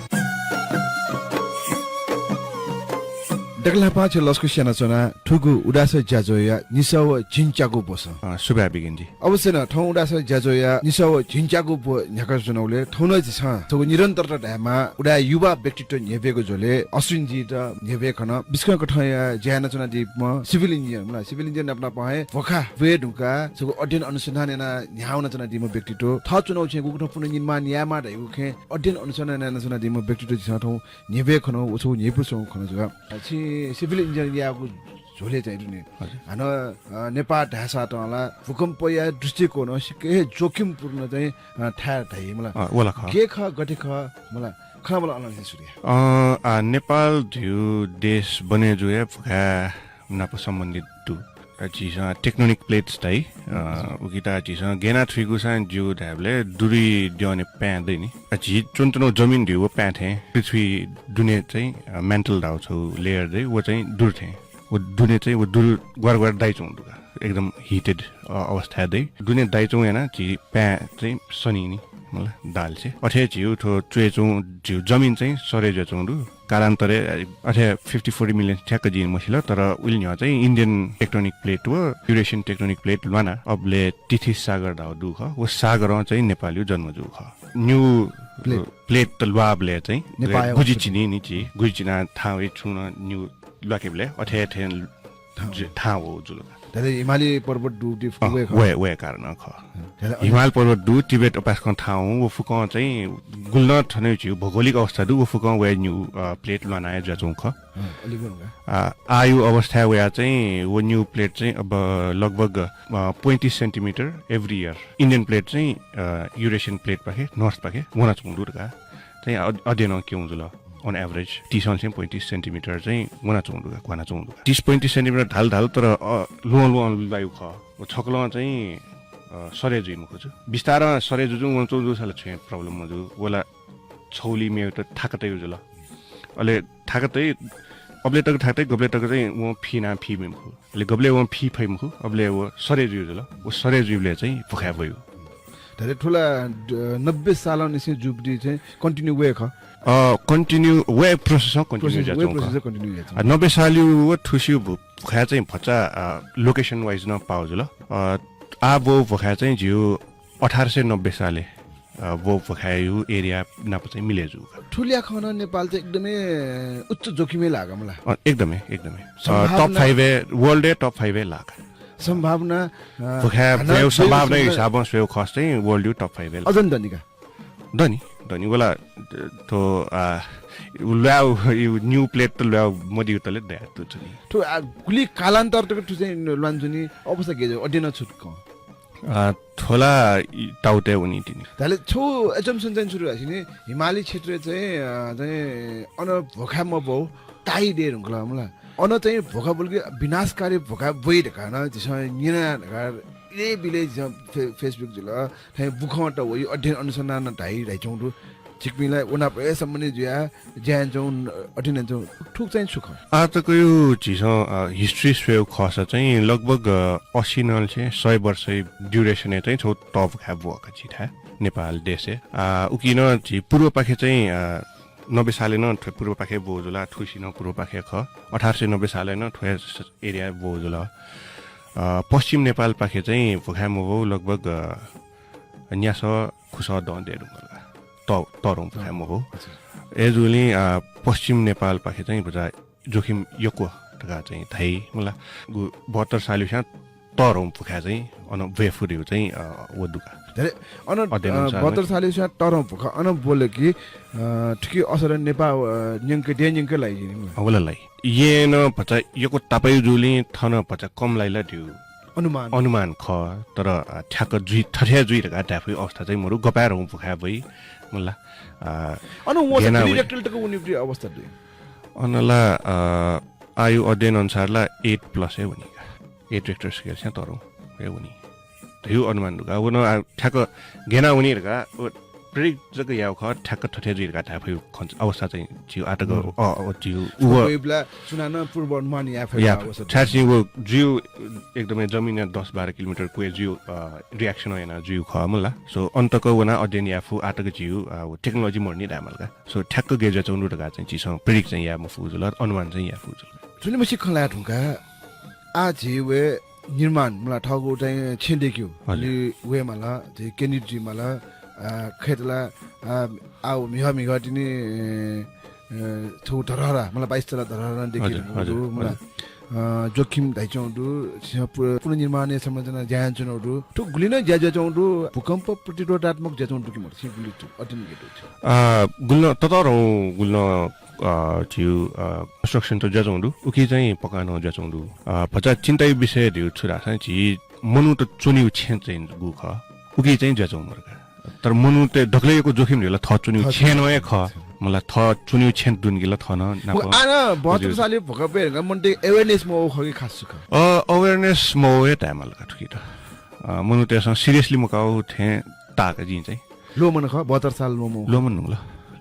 दकलय् न्हापां छिं लसकुस यानाच्वना थुगु उदास ज्याझ्वःया निसः व झिंच्यागू ब्वसं। अँ, सुभाय् बिगिन जी। अवश्य नं, थौं उदास ज्याझ्वःया निसः व झिंच्यागू ब्व न्ह्याकाच्वनाबलय् थौं नं झीसं छगू निरन्तरता धायेमाः, उदाय् युवा व्यक्तित्व न्ह्यब्वयेगु झ्वलय् अश्विन जीत न्ह्यब्वये खन। बिस्कं कथंया ज्या यानाच्वनादीम्ह civil engineer, मला, civil engineer नाप नाप हे भोखा ब्वये धुंकाः छगू अध्ययन अनुसन्धान यानाः न्ह्याः वनाच्वनादीम्ह व्यक्तित्व। थः च्वनागु छेँ गुकथं पुनर्निर्माण यायेमाः धइगु खँय् अध्ययन अनुसन्धान यानाच्वनादीम्ह व्यक्तित्व झीसं थौं न्ह्यब्वये खन, व छगू न्ह्यइपुसे च्वंगु खँ जुल। छिं civil engineering याःगु झ्वलय् चाहिँ दु नि। हजुर। हानं, अ, नेपाः धाःसा त ला भूकम्पया दृष्टिकोणं सिक्क हे जोखिमपूर्ण चाहिँ, अ, थाय् धाइ मला। अँ, व ला खः। गय् खः, गथे खः मला, खँल्हाबल्हा अनंनिसें सुरु याये। अँ, आ, नेपाल धइगु देश बने जुया भोखा नाप सम्बन्धित दु। अ, झीसं tectonic plates धाइ, अ, उकित झीसं गय् यानाः थुइकूसां ज्यू धायेबलय् दुरी द्यःने पाँय् दइ नि। अ, झी च्वनाच्वनागु जमिन धइगु व पाँय् थें, पृथ्वी दुने चाहिँ, अ, mantle धाःगु छगू layer दइ, व चाहिँ दुर थें। व दुने चाहिँ व दुर ग्वार ग्वार दाइच्वंगु दु का। एकदम heated, अ, अवस्थाय् दइ। दुने दाइच्वंगु यानाः झी पाँय् चाहिँ सनी नि, मला, दाल्से। अथे झीगु थ्व च्वय् च्वंगु झीगु जमिन चाहिँ सरे जुयाच्वंगु दु। कालान्तरय् अथे fifty forty million ठ्याक्क जिं मसिल, तर उलि न्ह्यः चाहिँ Indian tectonic plate व Eurasian tectonic plate ल्वानाः अबलय् टिथिस सागर धाःगु दु खः। व सागरं चाहिँ नेपालयु जन्म जूगु खः। New plate। Plate त ल्वाःबलय् चाहिँ नेपाःया गुजि अवस्था। चिनी नि झी, गुजि चिनाः थाहां वइ, छुं नं न्यू ल्वाकेबलय् अथे थें थाहां जु-, थाहां वःगु जुल। धाय्‌ले हिमालय पर्वत दु, दु अँ, फुक्क वय् खः। वय्, वय् कारणं खः। धाय्‌ले अन- हिमाल पर्वत दु, तिब्बत अपाय्सकं थाहां वं, व फुक्कं चाहिँ गुलि नं थनयु झीगु भौगोलिक अवस्था दु, व फुक्कं वय् न्यू, अ, plate ल्वानाः हे जुयाच्वंगु खः। अँ, अले व नं का। आ, आःयु अवस्थाय् वयाः चाहिँ व न्यू plate चाहिँ अब लगभग, अ, पैंतिस centimeter every year। Indian plate चाहिँ, अ, Eurasian plate पाखे, north पाखे वनाच्वंगु दु धकाः चाहिँ अ-, अध्ययनं क्यंगु जुल। On average, तीसंनिसें पैंतिस centimeter चाहिँ वनाच्वंगु दु का, क्वानाच्वंगु दु का। तीस पैंतिस centimeter धाल धाल, तर, अ, ल्वहं ल्वहं ल्वायु खः। व छकलं चाहिँ, अ, सरे जुइ मखु जु। बिस्तारं सरे जुजुं वनाच्वंगु जूसा ला छुं हे problem मजू। व ला छौली मेगु त थाकतयु जुल। अले थाकतय्, अबलय् तक थाकतय्, गबलय् तक चाहिँ वं फी यानाः फी मखु। अले गबलय् वं फी फइ मखु, अबलय् व सरे जुइ जुल। व सरे जुइबलय् चाहिँ भुखाय् ब्वयु। धाय्‌ले थ्व ला, द-, नब्बे सालंनिसें जूगुलिं चाहिँ continue वये खः। अ, continue वये process-ं continue process, जुयाच्वंगु वये खः। Process continue जुयाच्वंगु। अ, नब्बे सालयु व थुसियु भु-, भुखाय् चाहिँ भचा, अ, location wise नं पाः जुल। अ, आः ब्वःगु भुखाय् चाहिँ झीगु अठार सय नब्बे सालय्, अ, ब्वःगु भुखाय्‌यु area नाप चाहिँ मिले जूगु। थुलिया खँ नं नेपाल चाहिँ एकदमै उच्च जोखिमय् लागा मला। अ, एकदमै, एकदमै। अ, सम्भावना top five-य्, world-य् top five-य् लागा। सम्भावना, अ, भुखाय् हानं ब्वयु सम्भावना सम्भावना हिसाबं स्वयेगु खःसा चाहिँ world-यु top five-य् लागा। अझ नं दनि का? दनि, दनि। व ला, अ, थ्व, आ, ल्वायु, यु new plate त ल्वायु मदिउ तले दया तु छु नि। थ्व, आ, गुलि कालान्तर तक थ्व चाहिँ ल्वाना च्वनी, अवस्था गय् जुइ, अध्ययनं छु खः? अ, थ्व ला इ-, ताउतय् वनी तिनि। धाय्‌ले छौ assumption चाहिँ सुरु यासेंलि हिमाली क्षेत्रय् चाहिँ, अ, चाहिँ अन भोखाय् मब्वः, ताइ दये धुंकल मला। अन चाहिँ भोखा ब्वलके विनाशकारी भोखा ब्वइ धकाः नं झीसं न्यना धकाः इलय् बिलय् झीसं फे-, Facebook जुल, थें बुखं त वइ, अध्ययन अनुसन्धान धाइ धाइच्वंगु दु। छिकपिं ला व नाप हे सम्बन्धित जुयाः ज्या यानाच्वंगु, अध्ययन यानाच्वंगु, थुक चाहिँ छु खः? आः तकयु झीसं, अ, history स्वयेगु खःसा चाहिँ लगभग, अ, असी नंनिसें सय वर्षयु duration-य् चाहिँ छौ तःभुखाय् ब्वः का झी थाय् नेपाल देशय्। आ, उकी नं झी पूर्वपाखे चाहिँ, अ, नब्बे सालय् नं थ्व पूर्वपाखे ब्वः जुल, थुसी नं पूर्वपाखे खः। अठार सय नब्बे सालय् नं थ्व area ब्वः जुल। अ, पश्चिम नेपालपाखे चाहिँ भुखाय् मब्वः लगभग, अ, न्यासः खुसः दँ दये धुंकल का। त-, तःधं भुखाय् मब्वः। अच्छा। अय्‌जूगुलिं, अ, पश्चिम नेपालपाखे चाहिँ भचा जोखिम यक्व धकाः चाहिँ धाइ मला। गु बहत्तर सालयु स्यां तःधं भुखाय् चाहिँ अन ब्वये फु धइगु चाहिँ, अ, व दु का। अन, अध्ययन अ, अनुसार बहत्तर सालय् स्वयां तःधं भुखः अन ब्वल कि, अ, थुकी असर नेपाः, अ, न्यंके, देय् न्यंके लाइ जिं। अवला लाइ। यें नं भचा यक्व तापायु जूलिं थन भचा कम लाइ ला धइगु अनुमान। अनुमान खः, तर, अ, ठ्याक्क जुइ, थथे जुइ धकाः धाये फइ अवस्था चाहिँ मरु, गपाय् धुं भुखाय् वइ, मला। अ, अन वंसा घेना वइ। Richter तक वनीगु अवस्था दु। अन ला, अ, आयु अध्ययन अनुसार ला eight plus हे वनी का। Eight Richter scale स्वयां तःधं हे वनी। धइगु अनुमान दु का। व नं आ, ठ्याक्क घेना वनी धकाः, व predict जक याउ खः, ठ्याक्क थथे जुइ धकाः धाये फइ खन अवस्था चाहिँ झीगु आतक, हम्म। अ, अ, झीगु व वइबला सुनानं पूर्वानुमान याये फइ या, अवस्था दु। छाय् चाहिँ व जुइगु एकदमै जमिनया दस बाह्र किलोमिटर क्वय् जुइगु, अ, reaction याना जुइगु खः मला। So, अन तक वना अध्ययन याये फु आतक झीगु, अ, व technology मरुनि धाये माल का। So, ठ्याक्क गय् जुयाच्वंगु दु धकाः चाहिँ झीसं predict चाहिँ याये मफु जुल, अनुमान चाहिँ याये फु जुल। थुलिमछि खँ ल्हाये धुंकाः आः झी व निर्माण मला थःगु चाहिँ छेँ दय्केगु हजुर। लि वये माला, झी केन्द्रित जुइ माला, अ, खय्त ला, अ, आः म्हिगः म्हिगः तिनि, अ, अ, छगू धरहरा, मला बाइस तला धरहरा दय्के हजुर, धुंकूगु हजुर, दु, मला, हजुर। अ, जोखिम धाइच्वंगु दु, झीसं पु-, पुनर्निर्माणया संरचना ज्या यानाच्वनागु दु। थ्व गुलि नं ज्या जुयाच्वंगु दु, भूकम्प प्रतिरोधात्मक जुयाच्वंगु दु कि मखु, छिं गुलि थ्व अध्ययन यानागु दु। अ, गुलि नं ततःधंगु, गुलि नं, अ, झीगु, अ, construction त जुयाच्वंगु दु, उकी चाहिँ पक्का नं जुयाच्वंगु दु। अ, भचा चिन्ताया विषय धइगु छु धाःसा झी मनूत च्वनीगु छेँ चाहिँ गु खः, उकी चाहिँ जुयाच्वंगु मरु का। तर मनूत दकलय् यक्व जोखिम धइगु ला थः च्वनीगु थः छेँ नं हे खः। मला थः च्वनीगु छेँ दुनिगु ला थः नं नाप। आः नं बहत्तर सालय् भुकम्पय् धुंकाः मनूतय् awareness मवःगु खः कि खास छु खः? अ, awareness मवः हे धाये माल का थुकी त। अ, मनूतय्सं seriously मकाःगु थें ताः का जिं चाहिँ। ल्वःमन खः, बहत्तर साल ल्वःमन। ल्वःमन धुंकल,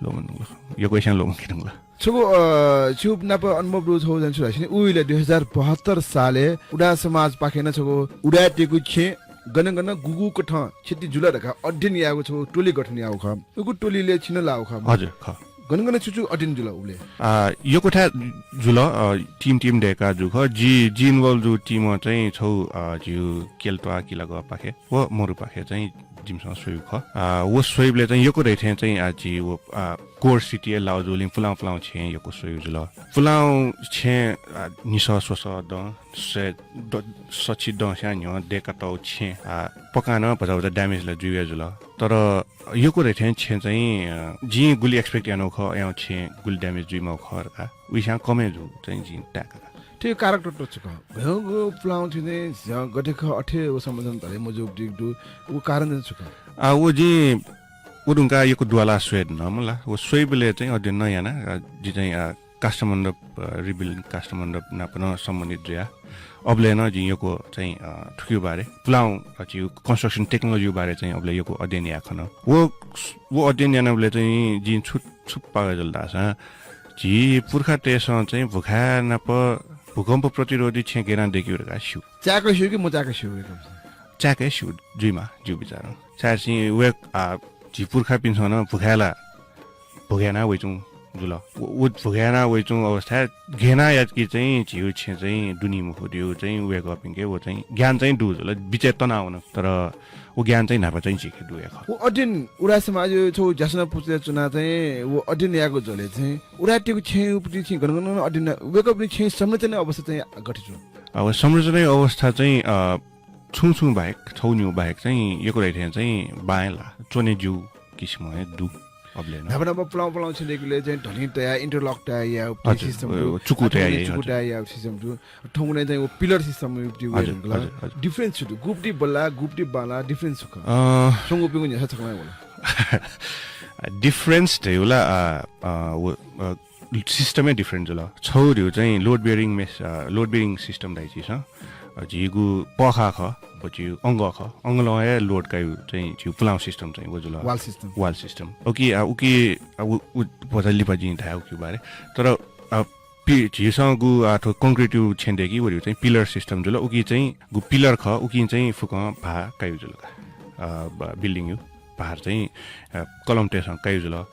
ल्वःमन धुंकल। यक्वस्यां ल्वःमंके धुंकल। छगू, अ, छिगु नाप अनुभव दु छगू चाहिँ छु धाःसा नि, उइले दुई हजार बहत्तर सालय् उदाय् समाजपाखें नं छगू उदाय् तय्केगु छेँ गन गन गुगु कथं क्षति जुल धकाः अध्ययन याःगु छगू टोली गठन याःगु खः। उगु टोलीलय् छिं नं लाःगु खः। हजुर, खः। गन गन छु छु अध्ययन जुल उबलय्? आ, यक्व थाय् जुल, अ, team team दय्काः जूगु खः। जि, जि involve जूगु team-य् चाहिँ छगू, अ, झीगु केल्टोवा किलागःपाखे व मरुपाखे चाहिँ जिमिसं स्वयागु खः। आ, व स्वइबलय् चाहिँ यक्व धइथें चाहिँ, आ, झी व, आ, core city-य् लाःगु जूगुलिं पुलांगु पुलांगु छेँ यक्व स्वयागु जुल। पुलांगु छेँ, आ, न्हिसः स्वसः दँ, स्वये द-, सछि दँस्यां न्ह्यः दय्कातःगु छेँ, आ, पक्का नं भचा भचा damage ला जुइ हे जुल। तर यक्व धइथें छेँ चाहिँ, अ, जिं गुलि expect यानागु खः, अय् छेँ गुलि damage जुइमाःगु खः धकाः, उइस्यां कम हे जूगु चाहिँ जिं ताय्का का। थ्व कारक तत्व छु खः? भ्यंगु पुलांगु थें चाहिँ झीसं गथे खः अथे व संरचना धरे मजूगु दु, व कारण चाहिँ छु खः? आ, व जिं व धुंकाः यक्व दुवालाः स्वये धुन मला। व स्वइबलय् चाहिँ अध्ययन नं याना, आ, जि चाहिँ, आ, काष्ठमण्डप, अ, rebuilding काष्ठमण्डप नाप नं सम्बन्धित जुया। अबलय् नं जिं यक्व चाहिँ, अ, थुकिया बारे, पुलांगु, अ, झीगु construction technology-या बारे चाहिँ अबलय् यक्व अध्ययन याये खन। व, व अध्ययन यानाबलय् चाहिँ जिं छु, छु पाः जुल धाःसा, झी पुर्खातय्सं चाहिँ भुखाय् नाप भूकम्प प्रतिरोधी छेँ गय् याना दय्केगु धकाः स्यू। चाय्क स्यू कि मचाय्क स्यू वय्कःपिन्सं? चाय्क हे स्यू जुइमाः, जिगु विचारं। छाय्धाःसा वय्क-, आ, झी पुर्खापिन्सं नं भुखाय् ला भुगय् याना वइच्वंगु जुल। व, व भुगय् याना वइच्वंगु अवस्थाय् गय् याना यात कि चाहिँ झीगु छेँ चाहिँ दुनी मखु धइगु चाहिँ वय्कःपिन्के व चाहिँ ज्ञान चाहिँ दु जुल, बिचय् तनावन। तर व ज्ञान चाहिँ न्हापा चाहिँ झीके दु हे खः। व अध्ययन उदाय् समाजया छगू ज्यासना पुचलय् च्वनाः चाहिँ व अध्ययन याःगु झ्वलय् चाहिँ उदाय् तय्केगु छेँया प्रति छिं गन गन अध्ययन, वय्कःपिनि छेँ संरचनाया अवस्था चाहिँ गथे च्वं? अब संरचनाया अवस्था चाहिँ, अ, छुं छुं बाहेक, छगू निगू बाहेक चाहिँ यक्व धइथें चाहिँ बांलाः च्वने ज्यू किसिमं हे दु। अबलय् नं। न्हापा न्हापा पुलांगु पुलांगु छेँ दय्केबलय् चाहिँ ढलिं तयाः, interlock तयाः याःगु हजुर, system दु। अ, चुकु तयाः याःगु चुकु तयाः याःगु system दु। थौंकन्हय् चाहिँ व pillar system दु, हजुर, धुंकल। हजुर, हजुर। Difference छु दु? गुपति बल्लाः, गुपति बांलाः, difference छु खः? अ, स्वंगूपिंगु न्ह्यसः छकलं हे वल। Difference धइगु ला, अ, अ, व, अ, system हे different जुल। छगू धइगु चाहिँ load bearing mes-, अ, load bearing system धाइ झीसं। अ, झीगु पःखाः खः, व झीगु अंगः खः। अंगलं हे load काइगु चाहिँ झीगु पुलांगु system चाहिँ व जुल। Wall system। Wall system। उकी, अ, उकी, अ, उ, उ, भचा लिपा जिं धाये उकी बारे। तर, अ, पि-, झीसं गु, अ, थ्व concrete-या छेँ दय्की व धइगु चाहिँ pillar system जुल। उकी चाहिँ गु pillar खः, उकी चाहिँ फुक्कं भाः काइगु जुल का। अ, ब-, building-या भार चाहिँ, अ, कलमतय्सं काइगु जुल।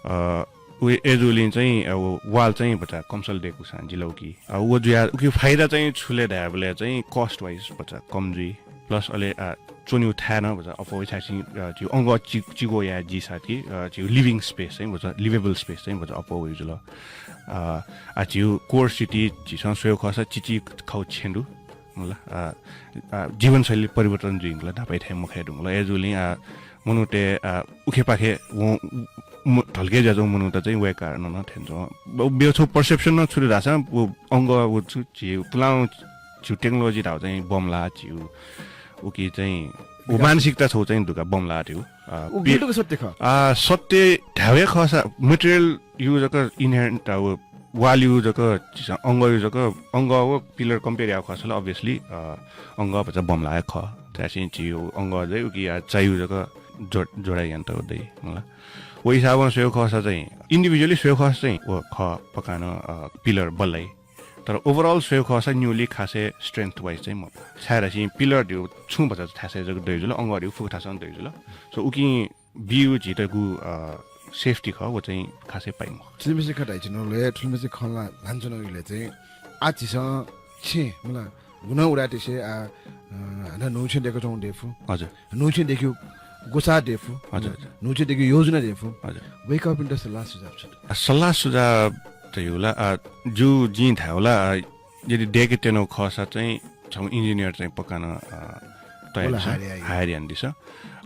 अ, उ, अय्जूगुलिं चाहिँ, अ, व wall चाहिँ भचा कमसल दय्कूसां जिल उकी। अ, व जुया, उकी फाइदा चाहिँ छु ले धायेबलय् चाहिँ cost wise भचा कम जुइ। Plus अले, अ, च्वनेगु थाय् नं भचा अप्वः वइ, छाय्धाःसा, अ, झीगु अंगः चि-, चिगो याये जिसाथी, अ, झीगु living space चाहिँ भचा, livable space चाहिँ भचा अप्वः वइ जुल। अ, आ, झीगु core city झीसं स्वयेगु खःसा चिचीखौ छेँ दु। मला, आ, आ, जीवनशैली परिवर्तन जुइधुंकल, न्हापायाथाय् मखये धुंकल। अय्‌जूगुलिं, आ, मनूतय्, आ, उखेपाखे वं, म-, ढल्के जुयाच्वंगु मनूत चाहिँ वय् कारणं नं थ्यंच्वं। ब-, मेगु छगू perception नं छु दु धाःसा, व अंग, व छु झी पुलां झीगु technology धाःगु चाहिँ बमलाः झीगु, उकी चाहिँ व विकास। मानसिकता छगू चाहिँ दुका बमलाः धइगु। आ, उ पि-, गुलि तक सत्य खः? आ, सत्य धायेगु खःसा material यु जक inherent, आ, व wall यु जक, झीसं अंग यु जक, अंग व pillar compare यायेगु खःसा ला obviously, अ, अंग भचा बमलाः हे खः। धाःसा झीगु अंग दइ, उकी या चायु जक जो-, जोडा यानातःगु दइ, मला। व हिसाबं स्वयेगु खःसा चाहिँ, individually स्वयेगु खःसा चाहिँ व खः पक्कां नं, अ, pillar बल्लाइ। तर overall स्वयेगु खःसा न्यूली खासय् strength wise चाहिँ मखु। छाय्‌धाःसा pillar धइगु छुं भचा थासय् जक दइ जुल, अंग धइगु फुक्क थासं दइ जुल। So उकिं बियु झीत गु, अ, safety खः, व चाहिँ खासय् पाइ मखु। थुलिमछि खँ धाइच्वनागु, थुलिमछि खँ ला ल्हानाच्वनागु इलय् चाहिँ आः झीसं छेँ, मला, गुना उदाय् तिसे आ, अ, हानं न्हूगु छेँ दय्‌काच्वंगु दय्‌फु। हजुर। न्हूगु छेँ दय्‌केगु ग्वसाः दय्‌फु। हजुर, हजुर। न्हूगु छेँ दय्‌केगु योजना दय्‌फु। हजुर। वय्‌कःपिन्त सल्लाह सुझाव छु दु? आ, सल्लाह सुझाव धइगु ला, आ, जु जिं धायेगु ला, आ, यदि दय्‌के त्यनागु खःसा चाहिँ छम्ह engineer चाहिँ पक्कां नं, अ, तयार वला दिसँ, hire याइ। Hire यानादिसँ।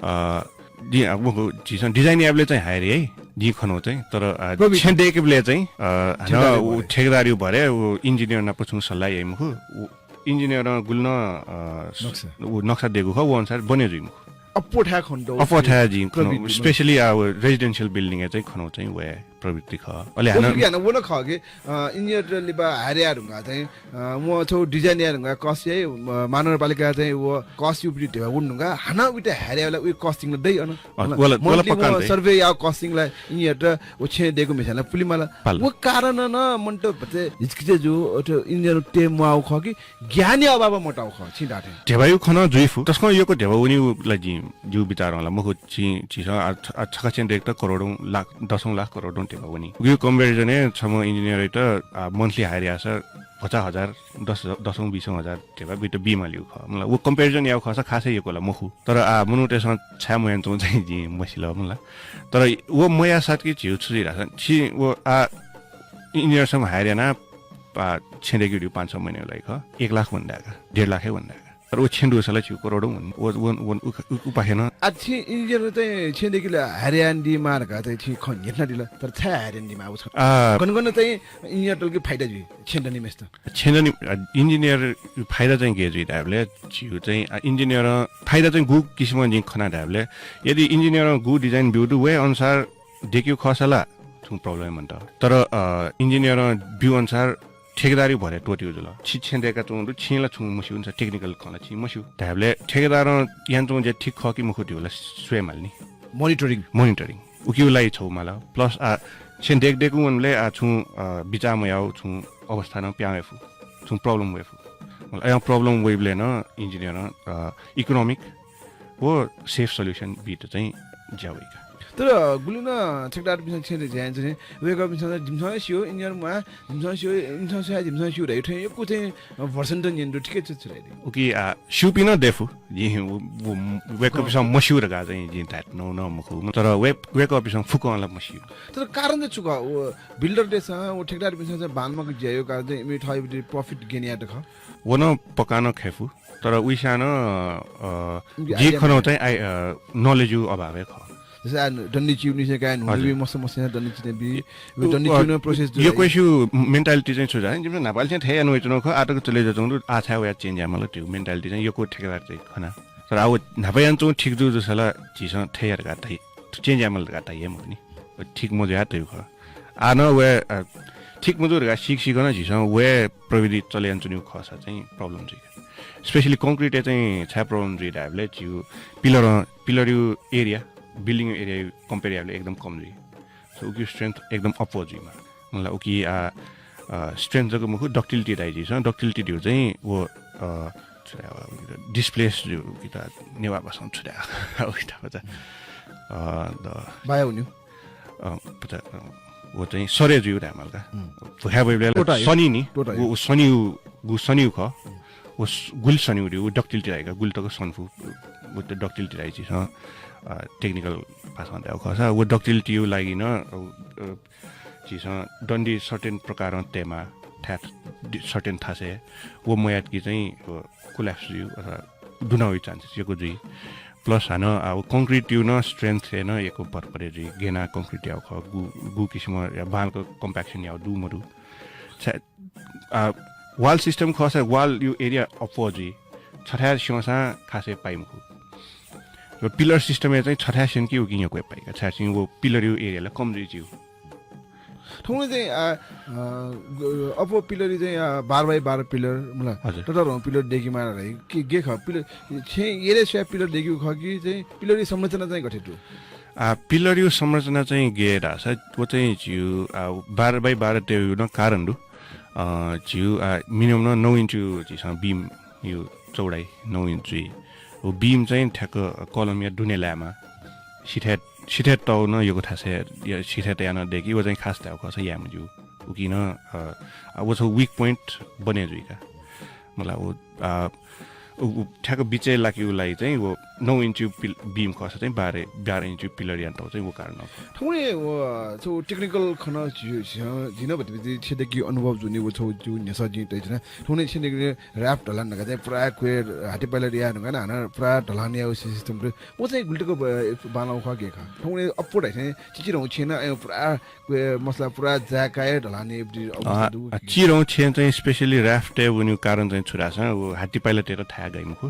अ, जिं, अ, व, झीसं design यायेबलय् चाहिँ hire याइ, जिं खनागु चाहिँ, तर, अ, प्रविधि। छेँ दय्‌केबलय् चाहिँ, अ, हानं ठेकेदारया उ भरे। ठेकेदारया भरे, उ engineer नाप छुं सल्लाह याइ मखु। उ engineer नं गुलि नं, अ, नक्सा। उ नक्सा दय्‌कूगु खः, व अनुसार बने जुइ मखु। अप्वः थाय् खनेदु अप्वः थाय् जिं खनागु, प्रविधि, मतलब। Specially आ, व residential building य् चाहिँ खनागु चाहिँ वय् प्रवृत्ति खः। अले हानं व नं खः कि, अ, engineer लिपा hire याये धुंकाः चाहिँ, अ, वं छगू design याये धुंकाः cost याइ, अ, महानगरपालिकां चाहिँ व cost युपिं ध्यबा वने धुंकाः हानं उइत hire यायेबलय् उइ costing ला दइ अन। अ, वला, वला monthly पक्का वं दइ। Survey याःगु costing ला engineer त व छेँ दय्‌कूम्हस्यां ला पुले माल। पाल। व कारणं नं मनूत भचा हिचकिचा जू, अथे engineer तये म्वाःगु खः कि ज्ञानया अभावं मतःगु खः, छिं धाःथें। ध्यबायु खँ नं जुइफु। तसकं यक्व ध्यबा वनीगु ला जिं, जिगु बिचारं ला मखु, छि, छिसं आ, छ-, आ, छखा छेँ दय्‌केत करोडौं लाख, दसौं लाख करोडौं ध्यबा वनी। उकिया comparison य् छम्ह engineer यात, आ, monthly hire याःसा भचा हजार, दस, दसौं बिसौं हजार ध्यबा बुइत बीमालीगु खः। मतलब, व comparison याःगु खःसा खासय् यक्व ला मखु। तर, आ, मनूतय्‌सं छाय् मयानाच्वं चाहिँ जिं मसिल, मला। तर व मयाःसाथ कि झीगु छु जुइ धाःसा, छि व, आ, engineer छम्ह hire यानाः, आ, छेँ दय्‌केगु पाँच छ महिनाया लागि खः, एक लाख वने धायेका, डेढ लाख हे वने धायेका। तर व छेँ दुसा ला छिगु करोडौं वनी। व, व, व, उ, उ, उपाखें नं। आ, छिं engineer चाहिँ छेँ दय्‌केत hire यानादीमाः धकाः चाहिँ छिं खँ न्ह्यथनादिल, तर छाय् hire यानादीमाः व छ? आ, गन गन चाहिँ engineer तल कि फाइदा जुइ छेँ दनीम्हय्‌सित? छेँ दनी, आ, engineer फाइदा चाहिँ गय् जुइ धायेबलय् झीगु चाहिँ, आ, engineer फाइदा चाहिँ गु किसिमं जिं खना धायेबलय्, यदि engineer गु design ब्यूगु दु, वय् अनुसार दय्‌केगु खःसा ला छुं problem मन्त। तर, अ, engineer ब्यूगु अनुसार ठेकेदारया भरय् त्वःतेगु जुल। छि छेँ दय्‌काच्वंगु दु, छिं ला छुं मस्यू नि, technical खँ ला छिं मस्यू। धायेबलय् ठेकेदारं यानाच्वंगु ज्या ठीक खः कि मखु धइगु ला स्वये माल नि। Monitoring। Monitoring। उकिया लागि छगू माल। Plus, आ, छेँ दय्‌के दय्‌कूगु वनबलय्, आ, छुं, अ, बिचाः मयाःगु छुं अवस्था नं पिहां वयेफु, छुं problem वयेफु। अय् problem वइबलय् नं engineer, अ, economic व safe solution बीत चाहिँ ज्या वइका। तर गुलिं नं ठेकेदारपिन्सं छेँ दय्‌के ज्या यानाच्वनी, वय्‌कःपिन्सं जिमिसं हे स्यू, engineer म्वाः, जिमिसं स्यू, इमिसं स्यू, जिमिसं स्यू धइगु थें यक्व चाहिँ version त न्यने दु, थुकी छु, छु धाइ दु? उकी, आ, स्यूपिं नं दय्‌फु। जिं व, व, वय्‌कःपिन्सं मस्यू धकाः चाहिँ जिं धायेत्यनागु नं मखु। तर वय्-, वय्‌कःपिन्सं फुक्कं ला मस्यू। तर कारण चाहिँ छु खः? व builder-तय्‌सं, व ठेकेदारपिन्सं चाहिँ बांलाक ज्या याःगु कारण चाहिँ इमि थःपिं profit gain यायेत खः। व नं पक्का नं खयेफु। तर उइसां नं, अ, इमि जि idea खनागु मदु। चाहिँ आइ-, अ, knowledge या अभाव हे खः। जस्तै आ, दण्डी चिउनिसें काय् न्हूगु हजुर। बी, मस्त मस्त दण्डी चिने बी, उ, दण्डी अ, चिउन process दु। यक्वसिगु mentality चाहिँ छु धाःसा, जिमिसं न्हापालिसें थथे याना वयाच्वनागु खः, आः तक चले जुयाच्वंगु दु, आः छाय् वयाः change यायेमाल धइगु mentality चाहिँ यक्व ठेकेदारतय् खना। तर आः व न्हापा यानाच्वंगु ठीक जू जूसा ला झीसं थथे या धकाः धाइ, change यायेमाल धकाः धाइ हे मखु नि। ठीक मजुयाः धइगु खः। आः नं वय्, अ, ठीक मजू धकाः सीक सीकं नं झीसं वय् प्रविधि चले यानाच्वनीगु खःसा चाहिँ problem जुइ। Specially concrete-य् चाहिँ छाय् problem जुइ धायेबलय् झीगु pillar, pillar-या area, building-या area compare यायेबलय् एकदम कम जुइ। So उकी strength एकदम अप्वः जुइमाः। मतलब उकी, आ, अ, strength जक मखु, ductility धाइ झीसं। Ductility धइगु चाहिँ व, अ, छु धाइ, displace जुइगु कि त नेवाः भाषां छु धाइ, उकी त भचा, अ, द बाया वनीगु। अ, भचा, अ, व चाहिँ सरे जुइगु धायेमाल का। हुँ। भुखाय् वइबलय् टोटा यो। सनी नि। टोटा यो। व, व सनीगु, गु सनीगु खः। हुँ। व स-, गुलि सनीगु धइगु, व ductility धाइ का, गुलि तक सनफु, व त ductility धाइ झीसं, अ, technical भाषां धायेगु खःसा, व ductility-या लागि नं, अ, अ, झीसं दण्डी certain प्रकारं तयेमाः, यात सर्टेन थासय् व मयात कि चाहिँ collapse जुइ अथवा दुना वइ चान्सेस यक्व जुइ। प्लस हानं अब कङ्क्रिट यु न स्ट्रेन्थ हे न यक्व भरपरे जुइ। गेना कङ्क्रिट याउ खः गु गु किसिम या बांक कम्प्याक्सन याउ दु मदु। वाल सिस्टम खःसा वाल यु एरिया अप्वः जुइ। छथाय् स्यंसां खासै पाइ मखु। पिलर सिस्टमय् चाहिँ छथाय् स्यंकि उकिं यक्व पाइ का छाय् चाहिँ वो पिलर यु एरियाला कम जुइ ज्यू। थौं चाहिँ अप्वः पिलर चाहिँ बाह्र बाई बाह्र पिलर मला ततरहं पिलर देकी मार कि गे खः पिलर छेँ एरिया स्वया पिलर देकी खः कि चाहिँ पिलर संरचना चाहिँ गथे दु? पिलर यु संरचना चाहिँ गे धाःसा वो चाहिँ झिउ बाह्र बाई बाह्र तेउ न कारण दु। झिउ मिनिमम न नौ इन्चु झिसं बिम यु चौडाइ नौ इन्च जुइ। वो बिम चाहिँ ठ्याक्क कलमया दुने लायेमा। सिथाय् सिथाय् तौ न यक्व थासय् सिथाय् तया न देकी वो चाहिँ खास धाउ खःसा यायेमा ज्यू। उकिं न वो छ weak point बने जुइ का। मतलब वो ठ्याक्क बिचय् लाकेउ लागि चाहिँ वो नौ इन्चु बिम खःसा चाहिँ बाह्र बाह्र इन्चु पिलर याना तौ चाहिँ वो कारण। थौंने छौ टेक्निकल खन झिन भतिभति छेदकी अनुभव जुनि वो छौ जु न्ह्यसः जिं तैजना थौंने छेदकी र्‍याफ्ट ढलान धकाः चाहिँ पुरा क्वय् हातिपाइला रिया धकाः हानं पुरा ढलान याउ सिस्टम वो चाहिँ गुलि तक बांलाउ खः गे खः। थौंने अप्वः धाइ चाहिँ चिचिरौं छेँ न पुरा क्वय् मसला पुरा जाय्‌काय् ढलान याउ अवस्था दु। चिरौं छेँ चाहिँ specially र्‍याफ्ट वनिउ कारण चाहिँ छु धाःसा वो हातिपाइला तेत थाय् गाइ मखु।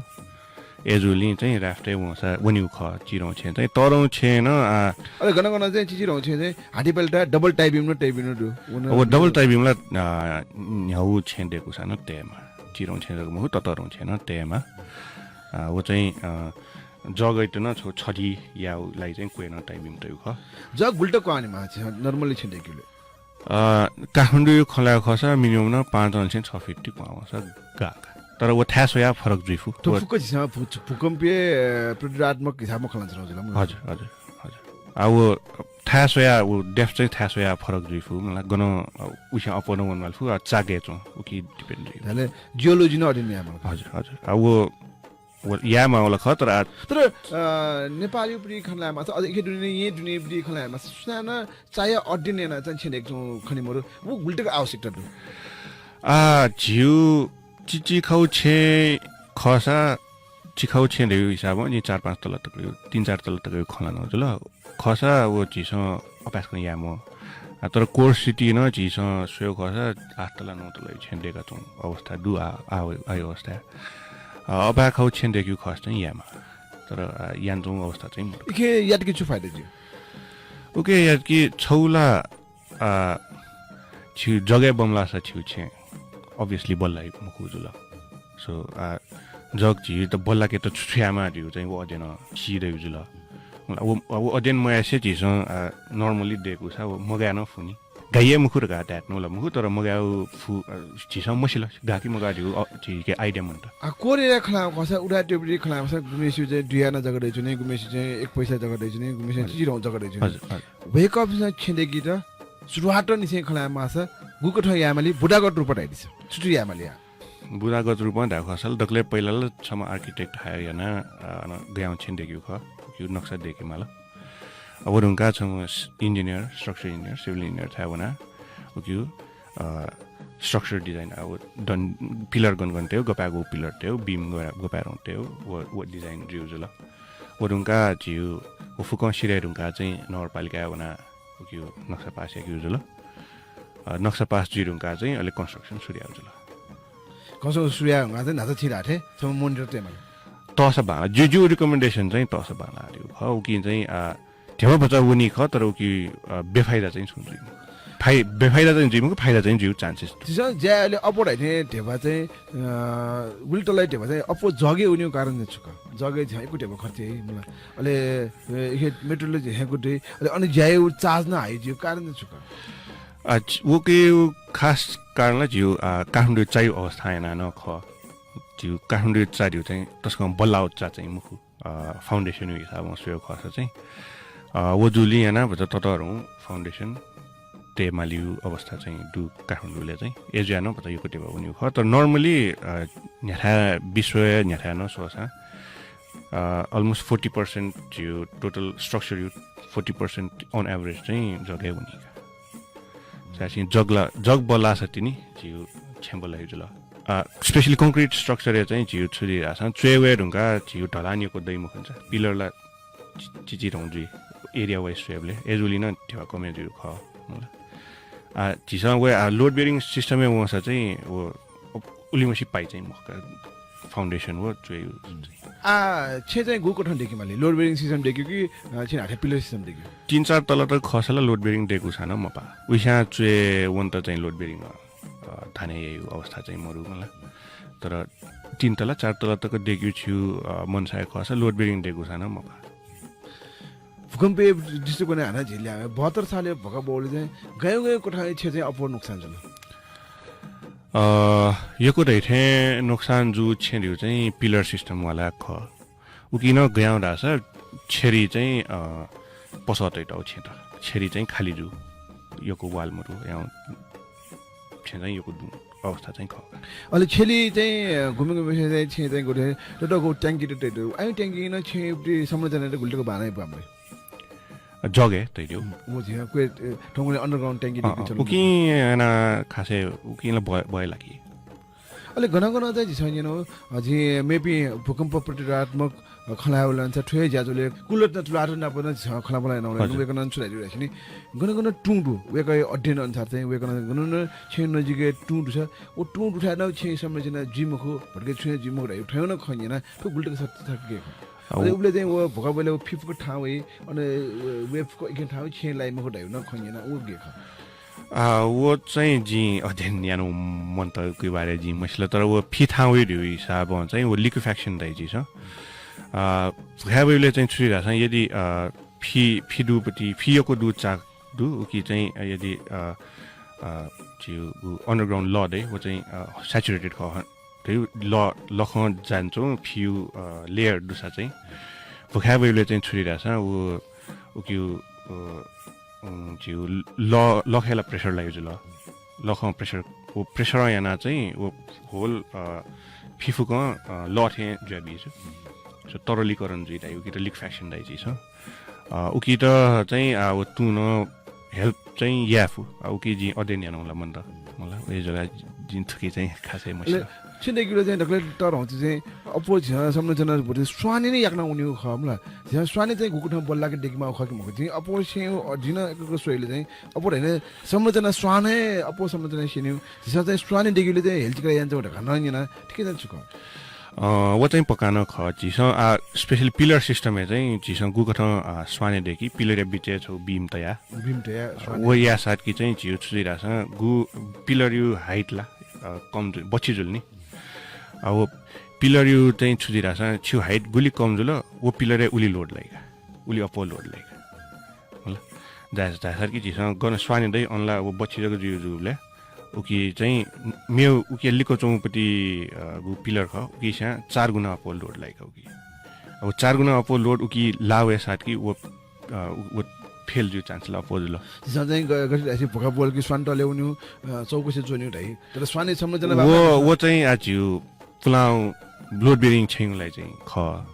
एजुलिं चाहिँ र्‍याफ्ट वंसा वनिउ खः चिरौं छेँ चाहिँ तरौं छेँ न। अले गन गन चाहिँ चिचिरौं छेँ चाहिँ हातिपाइला double tie beam न tie beam न दु। वो double tie beam ला न्ह्याउ छेँ देकुसा न तयेमा। चिरौं छेँ जक मखु ततरौं छेँ न तयेमा। वो चाहिँ जगैत न छौ छधि याउ लागि चाहिँ क्वय् न tie beam तयु खः। जग गुलि तक क्वहां नि मा normally छेँ देकिले। काठमाडौं खँ ल्हाये खःसा मिनिमम न पाँच अनसें छ फिट ति क्वहां वंसा गाः। तर वो थाय् स्वया फरक जुइ फु। थ्व फुक्क झिसं भूकम्पीय प्रतिरोधात्मक हिसाबमा खँ ल्हाना च्वनागु जुल। हजुर हजुर हजुर। आ वो थाय् स्वया वो depth चाहिँ थाय् स्वया फरक जुइ फु। मला गन उसे अप्वः न वनेमाल फु आ चागे च्वं उकी depend जुइ। धाले geology न अध्ययन यायेमाल। हजुर हजुर। आ वो यायेमाःगु ला खः तर आ तर नेपालयु परि खँ ल्हायेमाःसा अझ इखे दुने ये दुने परि खँ ल्हायेमाःसा सुनानं चाया अध्ययन याना चाहिँ छेँ देकचुं खने मरु वो गुलि तक आवश्यकता दु। आ झिउ चिचिखौ छेँ खःसा चिखौ छेँ धयु हिसाबं नि चार पाँच तला तक तीन चार तला तक खँ ल्हानागु जुल। खःसा वो झिसं अभ्यास कन यायेमाः। तर core city न झिसं स्वयेगु खःसा आठ तला नौ तला छेँ देकाच्वंगु अवस्था दु। आ आयो अवस्था। अपाय् खौ छेँ देक्यु खःसा चाहिँ यायेमाः। तर यानाच्वंगु अवस्था चाहिँ मदु। इखे यातकि छु फाइदा ज्यू? उके यातकि छौ ला छिउ जगय् बमलाःसा छिउ छेँ obviously बल्लाइ मखु जुल। So आ जग झी त बल्लाके त छु छु यायेमाः धिउ चाहिँ वो अध्ययन सी दयु जुल। वो अध्ययन मयासे झीसं normally देकुसा वो मगाय् न फुनि। गाये मखु धकाः धायेत नुला मखु तर मगाय् फु झीसं मसिल गाकी मगाः धिउ झीके idea मन्त। आ कोरिया खला खसा उडा टेबुली खला खसा गुमेसु चाहिँ दुयाना जगह दैचुने गुमेसु चाहिँ एक पैसा जगह दैचुने गुमेसु चिरौं जगह दैचुने। हजुर। वेकअप छेँ देकी त सुरुवात निसें खला मासा गुकथं यायेमाली बुदागत रूप धाइदिस। छु छु यायेमाली आ? बुदागत रूपं धायेगु खःसा दकलय् पहिला ला छम्ह architect hire याना अन गयां छेँ देक्यु खः। उकिउ नक्सा देके माल। अब धुंका छम्ह engineer, structure engineer, civil engineer thigh वना। उकिउ structure design अब दन पिलर गन गन तेउ गपाय् गु पिलर तेउ बिम गपाय् रौं तेउ व व design ज्यू जुल। व धुंका झिउ व फुकं सिधये धुंका चाहिँ नगरपालिकाय् वना उकिउ नक्सा पास याकिउ जुल। नक्सा पास जुइ धुंका चाहिँ अले construction सुरु याउ जुल। construction सुरु याउ धुंका चाहिँ न्हाचा छि धाथे छम्ह monitor तेमा तःसा बांला ज्यू ज्यू recommendation चाहिँ तःसा बांला दिउ खः। उकिं चाहिँ आ धेमा भचा वनी खः तर उकी बेफाइदा चाहिँ छुं जुइमा। फाइ बेफाइदा चाहिँ जुइमा फाइदा चाहिँ जिउ chances। झिसं ज्या अले अप्वः धाइथें धेबा चाहिँ गुलि तलाइ धेबा चाहिँ अप्वः जगे उनिउ कारण चाहिँ छुक जगे झ्यां एकु धेबा खर्च है मला। अले इखे मेट्रोले झ्यां एकु दे अले अनि ज्यायु charge न हाइ जिउ कारण चाहिँ छुक। आ वके खास कारण ला जिउ काठमाडौं चायु अवस्था याना न खः। जिउ काठमाडौं चा दिउ चाहिँ तसकं बल्लाउ चा चाहिँ मुखु। फाउन्डेसन हिसाबमा स्वयेगु खःसा चाहिँ व जुलिं यानाः भचा ततःधंगु फाउन्डेसन तयेमालिगु अवस्था चाहिँ दु काठमाडौंलय् चाहिँ। एजुयानं भचा यक्व धेबा वनीगु खः। तर normally न्ह्याथाय् विश्वया न्ह्याथाय् नं स्वःसां almost forty percent झिउ total structure you forty percent on average चाहिँ जगय् वनी का। धाःसा जग ला, जग बल्लाःसा तिनि झीगु छेँ बल्लाइ जुल। आ, specially concrete structure-य् चाहिँ झीगु छु जुइ धाःसा च्वय् वये धुंकाः झीगु ढलान यक्व दइ मखुनि सा। Pillar ला चि-, चिचिधंगु जुइ, area wise स्वयेबलय्। अय्‌जूगुलिं नं ध्यबा कमय् जुइगु खः, मला। आ, झीसं व, आ, load bearing system-य् वंसा चाहिँ व उलिमछि पाइ चाहिँ मखु का, foundation व च्वय् चाहिँ। आ, छेँ चाहिँ गुकथं दय्‌के माली? Load bearing system दय्‌केगु कि, अ, छेँ न्हाथाय् pillar system दय्‌केगु? तीन चार तला तक खःसा ला load bearing दय्‌कूसां नं मपाः। उइसां च्वय् वनेत चाहिँ load bearing, अ, धाने याइगु अवस्था चाहिँ मरु, मला। तर तीन तला, चार तला तक दय्‌केगु छिगु, अ, मनसाय खःसा load bearing दय्‌कूसां नं मपाः। भूकम्पया दृष्टिकोणय् हानं झी ल्याः, बहत्तर सालय् भुखा ब्वःबलय् चाहिँ गय् गय् कथंया छेँ चाहिँ अप्वः नोक्सान जुल? अ, यक्व धइथें नोक्सान जूगु छेँ धइगु चाहिँ pillar system वाला खः। उकी नं गय् धाःसा छेँरी चाहिँ, अ, पसः तयातःगु छेँ त। छेँरी चाहिँ खाली जू। यक्व wall मरु, यां छेँ चाहिँ यक्व दुं अवस्था चाहिँ खः। अले छेँरी चाहिँ गुम्ह गुम्ह छेँ चाहिँ, छेँ चाहिँ गुथे ततःगु tank त तयातःगु। आः tank नं छेँया संरचनायात गुलि तक बांलाइ बांमलाइ? जगय् तयातःगु। व झीसं क्वय्, अ, थौंकन्हय् underground tank अँ, दय्‌कूगु अँ, छगू। उकिं यानाः खासय् उकिं ला भय, भय लाकी। अले गन गन चाहिँ झीसं न्यनागु, अ, झी मेपिं भूकम्प प्रतिरोधात्मक, अ, खँ ल्हायेबलय् सा थ्व हे ज्याझ्वलय् कुलरत्न तुलाधर नाप नं झीसं खँल्हाबल्हा यानागु। हजुर। वय्‌कलं छु धाइ धाःसा नि, गन गन तुं दु, वय्‌कःया अध्ययन अनुसार चाहिँ वय्‌कलं गन गन छेँ नजिकय् तुं दुसा, व तुं दुथाय् नं छेँ संरचना जुइ मखु, भतिके छुं हे जुइ मखु धाइ थ्व नं खँ न्यना, थ्व गुलि तक सत्य, सत्य खः कि? अँ, अले उ उबलय् चाहिँ व भुखा ब्वःबलय् व फि फुक्क थाहां वइ, अन व, व फुक्क इखे थाहां वइ, छेँ लाइ मखु धाइ नं खँ न्यना, व गय् खः? आ, व चाहिँ जिं अध्ययन यानागु मन्त, उकिया बारे जिं मसिल, तर व फि थाहां वइ धइगु हिसाबं चाहिँ व liquefaction धाइ झीसं। आ, भुखाय् वइबलय् चाहिँ छु जुइ धाःसा यदि, आ, फि, फि दुपति, फि यक्व दु, चाक दु, उकी चाहिँ, आ, यदि, आ, आ, झीगु underground लः दइ, व चाहिँ, आ, saturated खः। थ्व लः, लखं जानाच्वंगु फिगु, अ, layer दुसा चाहिँ भुखाय् वइबलय् चाहिँ छु जुइ धाःसा व, उकिगु, अ, उम्, झीगु लः, लखय् ला pressure लाइ जुल। लखं pressure, व pressure यानाः चाहिँ व whole, अ, फि फुक्कं, अ, लः थें जुयाबी जू। So तरलीकरण जुइ धाइ, उकियात liquefaction धाइ झीसं। अ, उकियात चाहिँ, आ, व तुं नं help चाहिँ याये फु। आ, उकी जिं अध्ययन यानागु ला मन्त। मला, व हे जग्गा जिं थुकी चाहिँ खासय् मसिल। अले, छेँ दय्‌केबलय् चाहिँ दकलय् तःधंगु चाहिँ अप्वः झीसं संरचना भति स्वाने नं याकनं वनीगु खः, मला। झीसं स्वाने चाहिँ गुकथं बल्लाके दय्‌केमाःगु खः कि मखु? जिं अप्वः छेँ, अ, जिं नं एक एक स्वयेबलय् चाहिँ अप्वः धइगु संरचना स्वाने, अप्वः संरचना स्यनीगु। झीसं चाहिँ स्वाने दय्‌केबलय् चाहिँ हेल्चि कयाः यानाच्वंगु धकाः नं न्यना, थुकी चाहिँ छु खः? अ, व चाहिँ पक्का नं खः। झीसं, आ, specially pillar system-य् चाहिँ झीसं गुकथं, आ, स्वाने दय्‌की, pillar-या बिचय् छगू beam तयाः। Beam तयाः स्वाने। व याःसाथ कि चाहिँ झीगु छु जुइ धाःसा गु pillar-या height ला, अ, कम जु-, बच्छि जुल नि। आ, व pillar-या चाहिँ छु जुइ धाःसा छिगु height गुलि कम जुल, व pillar-य् उलि load लाइ का, उलि अप्वः load लाइ का। होला। धाःसा, धाःसाथ कि झीसं गन स्वाने दइ, अन ला व बच्छि जक जुइ जूबलय् उकी चाहिँ मेगु उकिया लिक्क च्वंगुपति, अ, गु pillar खः, उकिसां चार गुणा अप्वः load लाइ का उकी। अब चार गुणा अप्वः load उकी लाः वय्‌साथ कि व, अ, व fail जुइ chance ला अप्वः जुल। झीसं चाहिँ ग-, गथे धाःसा भुखा ब्वल कि स्वाने तले वनीगु, अ, चौकसे च्वनीगु धाइ। तर स्वाने संरचना व, बाबा व चाहिँ आ झीगु पुलांगु load bearing छेँगु लागि चाहिँ खः।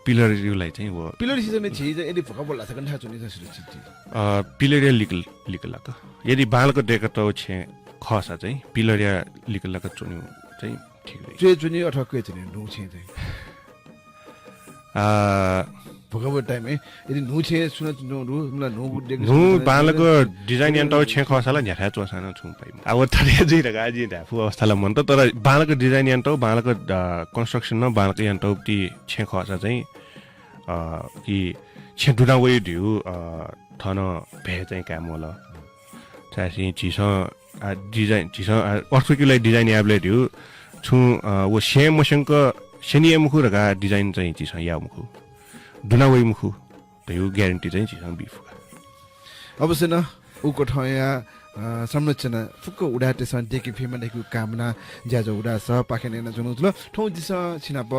Pillar-या लागि चाहिँ व। Pillar system-य् झी चाहिँ यदि भुखा ब्वल धाःसा गन थाय् च्वनी चाहिँ सुरक्षित जुइ? अ, pillar-या लिक्क, लिक्क लाक। यदि बांलाक दय्‌कातःगु छेँ खःसा चाहिँ pillar-या लिक्क लाक च्वनीगु चाहिँ ठीक जुइ। च्वय् च्वनी अथवा क्वय् च्वनी न्हू छेँ चाहिँ? आ, भुखा ब्वल time-य् यदि न्हू छेँ सुनां च्वंगु दु, मला न्हू दय्‌क न्हू सुनां बांलाक च्वंगु दु। Design यानातःगु छेँ खःसा ला न्ह्याथाय् च्वंसां नं छुं पाइ। आ, व थथे जुइ धकाः जिं धाये फु अवस्था ला मन्त, तर बांलाक design यानातःगु, बांलाक, अ, construction नं बांलाक यानातःगु ति छेँ खःसा चाहिँ, अ, कि छेँ दुना वइ धइगु, अ, थन भय चाहिँ काये म्वाल। छाय्‌धाःसा झीसं, आ, design, झीसं, आ, earthquake-या लागि design यायेबलय् धइगु छुं, अ, व स्यं मस्यंक स्यनी हे मखु धकाः design चाहिँ झीसं याये मखु। दुना वइ मखु धइगु guarantee चाहिँ झीसं बी फु का। अवश्य नं, उकथंया, अ, संरचना फुक्क उदाय्‌तय्‌सं दय्‌के फयेमा धइगु कामना ज्याझ्वः उदाय् सभापाखें नं यानाच्वनागु जुल। थौं झीसं छिनाप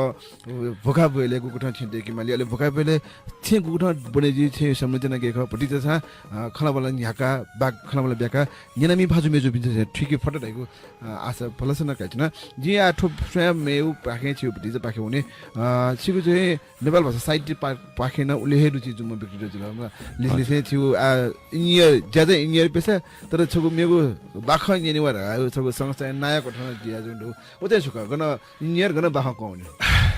भुखा ब्वय्‌लय् गुकथं छेँ दय्‌के माली, अले भुखा ब्वय्‌लय् छेँ गुकथं बने जुइ, छेँ संरचना गय् खः, भतिचा छां, अ, खँल्हाबल्हा न्ह्याकाः, बाक खँल्हाबल्हा ब्याकाः न्यनामि भाजु मय्‌जुपिन्त थुइके फत धइगु, अ, आशा भलसा नं कयाच्वना। जिं आः थ्व स्वयां मेगु पाखें छिगु भतिचापाखे वने, अ, छिगु चाहिँ नेपाल भाषा साहित्य पा-, पाखें नं उलि हे रुचि जूम्ह व्यक्तित्व जुल। लिसे लिसे छिगु, आ, engineer, ज्या चाहिँ engineer पेसा, तर छगू मेगु बाखं न्यनेवा धकाः छगू संस्थाया नायःकथं जुयाच्वंगु दु। व चाहिँ छु खः? गन engineer, गन बाखं कं वनी।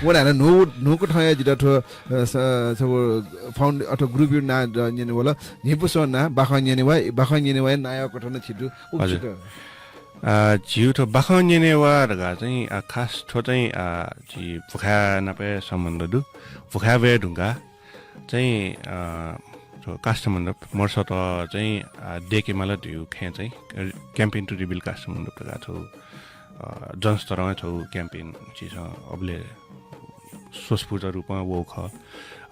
व नं न्हू, न्हूकथंया जितः थ्व, अ, स-, छगू found-, अथवा group-या नां द-, न्यनेवल। न्हिपुसं नां बाखं न्यनेवा, बाखं न्यनेवाया नायःकथं नं छि दु। उ हजुर। छु खः? अ, झीगु थ्व बाखं न्यनेवा धकाः चाहिँ, अ, खास थ्व चाहिँ, अ, झी भुखाय् नाप हे सम्बन्ध दु। भुखाय् वये धुंकाः चाहिँ, अ, थ्व काष्ठमण्डप मर्सत चाहिँ, अ, दय्‌के माल धइगु खँय् चाहिँ, अ, campaign to rebuild काष्ठमण्डप धकाः थ्व, अ, जनस्तरं थ्व campaign झीसं अबलय् स्वस्फूर्त रूपं वःगु खः।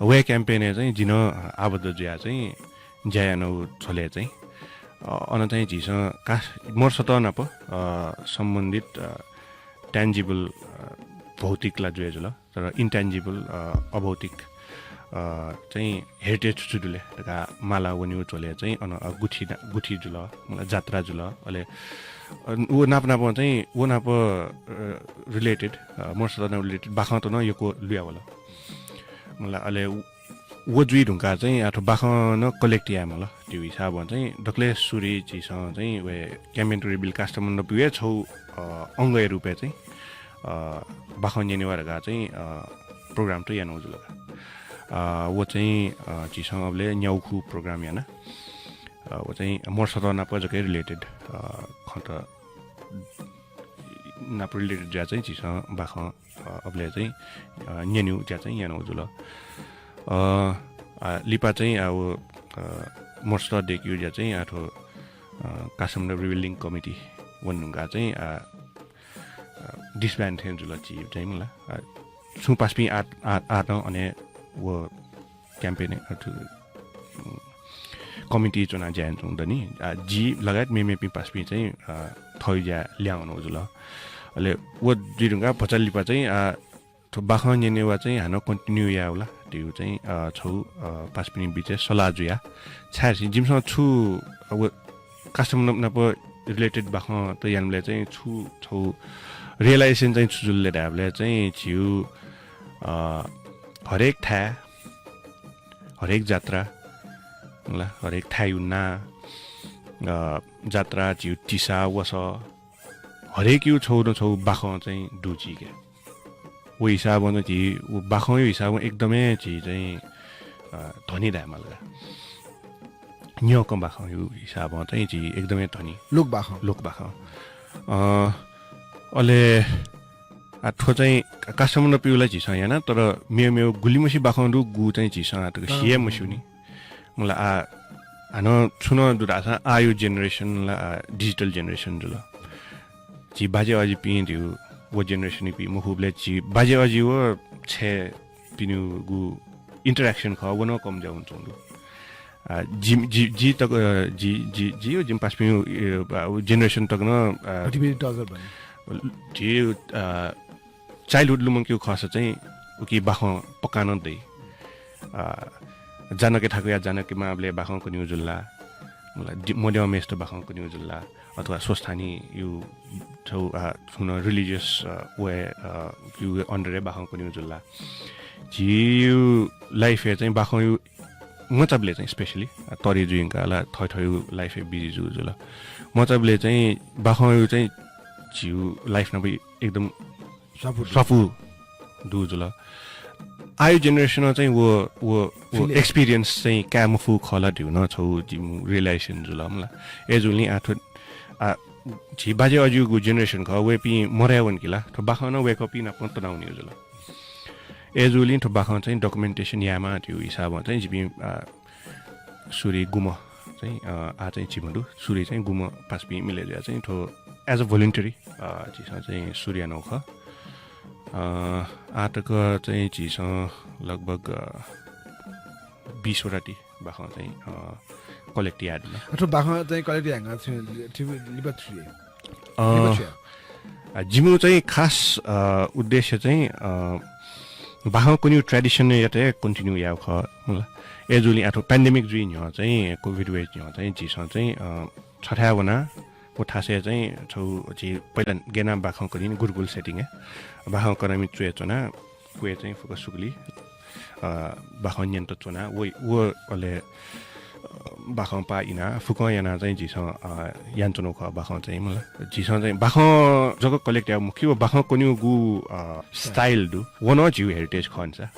व campaign-य् चाहिँ जि नं आबद्ध जुयाः चाहिँ ज्या यानागु झ्वलय् चाहिँ, अ, अन चाहिँ झीसं कास-, मर्सत नाप, अ, सम्बन्धित, अ, tangible, अ, भौतिक ला जुया जुल, तर intangible, अ, अभौतिक, अ, चाहिँ heritage छु छु दु ले धकाः माला वनेगु झ्वलय् चाहिँ अन, अ, गुथि ना-, गुथि जुल, मतलब जात्रा जुल। अले, अ, व नाप नापं चाहिँ व नाप, अ, related, अ, मर्सत नाप related बाखंत नं यक्व लुया वल। मतलब अले व, व जुइ धुंकाः चाहिँ आः थ्व बाखं नं collect याये माल धइगु हिसाबं चाहिँ दकलय् सुरुइ झीसं चाहिँ व campaign to rebuild काष्ठमण्डप हे छगू, अ, अंगया रूपय् चाहिँ, अ, बाखं न्यनेवा धकाः चाहिँ, अ, program त यानागु जुल का। अ, व चाहिँ, अ, झीसं अबलय् न्यागू खु program याना। अ, व चाहिँ मर्सत नाप जक हे related, अ, खँत नाप related ज्या चाहिँ झीसं बाखं, अ, अबलय् चाहिँ, अ, न्यनेगु ज्या चाहिँ यानागु जुल। अ, आ, लिपा चाहिँ, आ, व, अ, मर्सत दय्‌केगु ज्या चाहिँ आः थ्व, अ, काष्ठमण्डप rebuilding committee वने धुंकाः चाहिँ, आ, अ, disband थें जुल झी चाहिँ मला। आ, छुं पासापिं आः, आः, आः नं अन हे व campaign, अ, थ्व, उम्, committee च्वनाः ज्या यानाच्वंगु दनि। आ, जि लगायत मेमेपिं पासापिं चाहिँ, अ, थःगु ज्या ल्याहां वनागु जुल। अले व जुइ धुंकाः भचा लिपा चाहिँ, आ, थ्व बाखं न्यनेवा चाहिँ हानं continue यायेगु ला धइगु चाहिँ, अ, छगू, अ, पासापिनि बिचय् सल्लाह जुया। छाय् धाःसा जिमिसं छु, अ, व काष्ठमण्डप नाप related बाखंत यानाबलय् चाहिँ छु छगू realization चाहिँ छु जुल ले धायेबलय् चाहिँ झीगु, अ, हरेक थाय्, हरेक जात्रा, मला, हरेक थाय्‌या नां, अ, जात्रा, झीगु तिसा, वसः, हरेकया छगू न छगू बाखं चाहिँ दु झीके। व हिसाबं झी, व बाखंया हिसाबं एकदमै झी चाहिँ, अ, धनी धायेमाल का। न्यंकं बाखंया हिसाबं चाहिँ झी एकदमै धनी। लोकबाखं। लोकबाखं। अ, अले, आ, थ्व चाहिँ काष्ठमण्डपया ला झीसं याना, तर मेमेगु गुलिमछि बाखं दु, गु चाहिँ झीसं आः तक सिया मस्यूनि। मला, आ, हानं छुं नं दु धाःसा आःया generation ला, आ, digital generation जुल। झी बाज्या अजिपिं धइगु व generation-यापिं मखुबलय् झी बाज्या अजि व छय्‌पिनिगु interaction खः, व नं कम जुयावनाच्वंगु दु। आ, जि, जि, जि तक, अ, जि, जि, जि व जिमि पासापिं, अ, generation तक नं, अ, गतिविधि तःगु बने। झी, अ, childhood लुमंकेगु खःसा चाहिँ उकी बाखं पक्का नं दइ। अ, जानके थाकुया जानके मांबलय् बाखं कनेगु जुल ला, मला, दि-, मद्यं मेस्त बाखं कनेगु जुल ला, अथवा स्वस्थानीया छगू, आ, छुं नं religious, अ, way, अ, या under-य् बाखं कनेगु जुल ला। झीया life-य् चाहिँ बाखंया मचाबलय् चाहिँ specially, अ, तरे जुइधुंकाः ला थःथःया life-य् busy जूगु जुल। मचाबलय् चाहिँ बाखंया चाहिँ झीया life नाप एकदम स्वापू दु। स्वापू दु जुल। आःया generation-ं चाहिँ व, व, व feel experience चाहिँ काये मफु खः ला धइगु नं छगू जिमि realization जुल मला। अय्‌जूगुलिं आः थ्व, आ, झी बाज्या अजिगु generation खः, वय्‌पिं मदयावन कि ला, थ्व बाखं नं वय्‌कःपिं नाप तनावनीगु जुल। अय्‌जूगुलिं थ्व बाखं चाहिँ documentation यायेमाः धइगु हिसाबं चाहिँ जिपिं, आ, सुरुइ गुम्ह चाहिँ, अ, आः चाहिँ झिम्ह दु। सुरुइ चाहिँ गुम्ह पासापिं मिले जुयाः चाहिँ थ्व as a voluntary, अ, झीसं चाहिँ सुरु यानागु खः। अ, आः तक चाहिँ झीसं लगभग, अ, बीस वटा ति बाखं चाहिँ, अ, collect याये धुन। अ, थ्व बाखं चाहिँ collect यायेगु छु, छु लिपा छु जुइ? अ, लिपा छु जुइ? अ, जिमिगु चाहिँ खास, अ, उद्देश्य चाहिँ, अ, बाखं कनेगु tradition-यात हे continue यायेगु खः, मला। अय्‌जूगुलिं आः थ्व pandemic जुइ न्ह्यः चाहिँ, COVID wave न्ह्यः चाहिँ झीसं चाहिँ, अ, छथाय् वनाः व थासय् चाहिँ छगू झी पहिला गय् यानाः बाखं कनी नि गुरुकुल setting-य्। बाखं कनामि च्वय् च्वनाः क्वय् चाहिँ फुक्क सुकुली, अ, बाखं न्यनेत च्वनाः व, व अले, अ, बाखं पाः इनाः फुक्कं यानाः चाहिँ झीसं, अ, यानाच्वनागु खः बाखं चाहिँ मला। झीसं चाहिँ बाखं जक collect यायेगु मखु, बाखं क्वनीगु, अ, style दु। व नं झीगु heritage खः नि सा।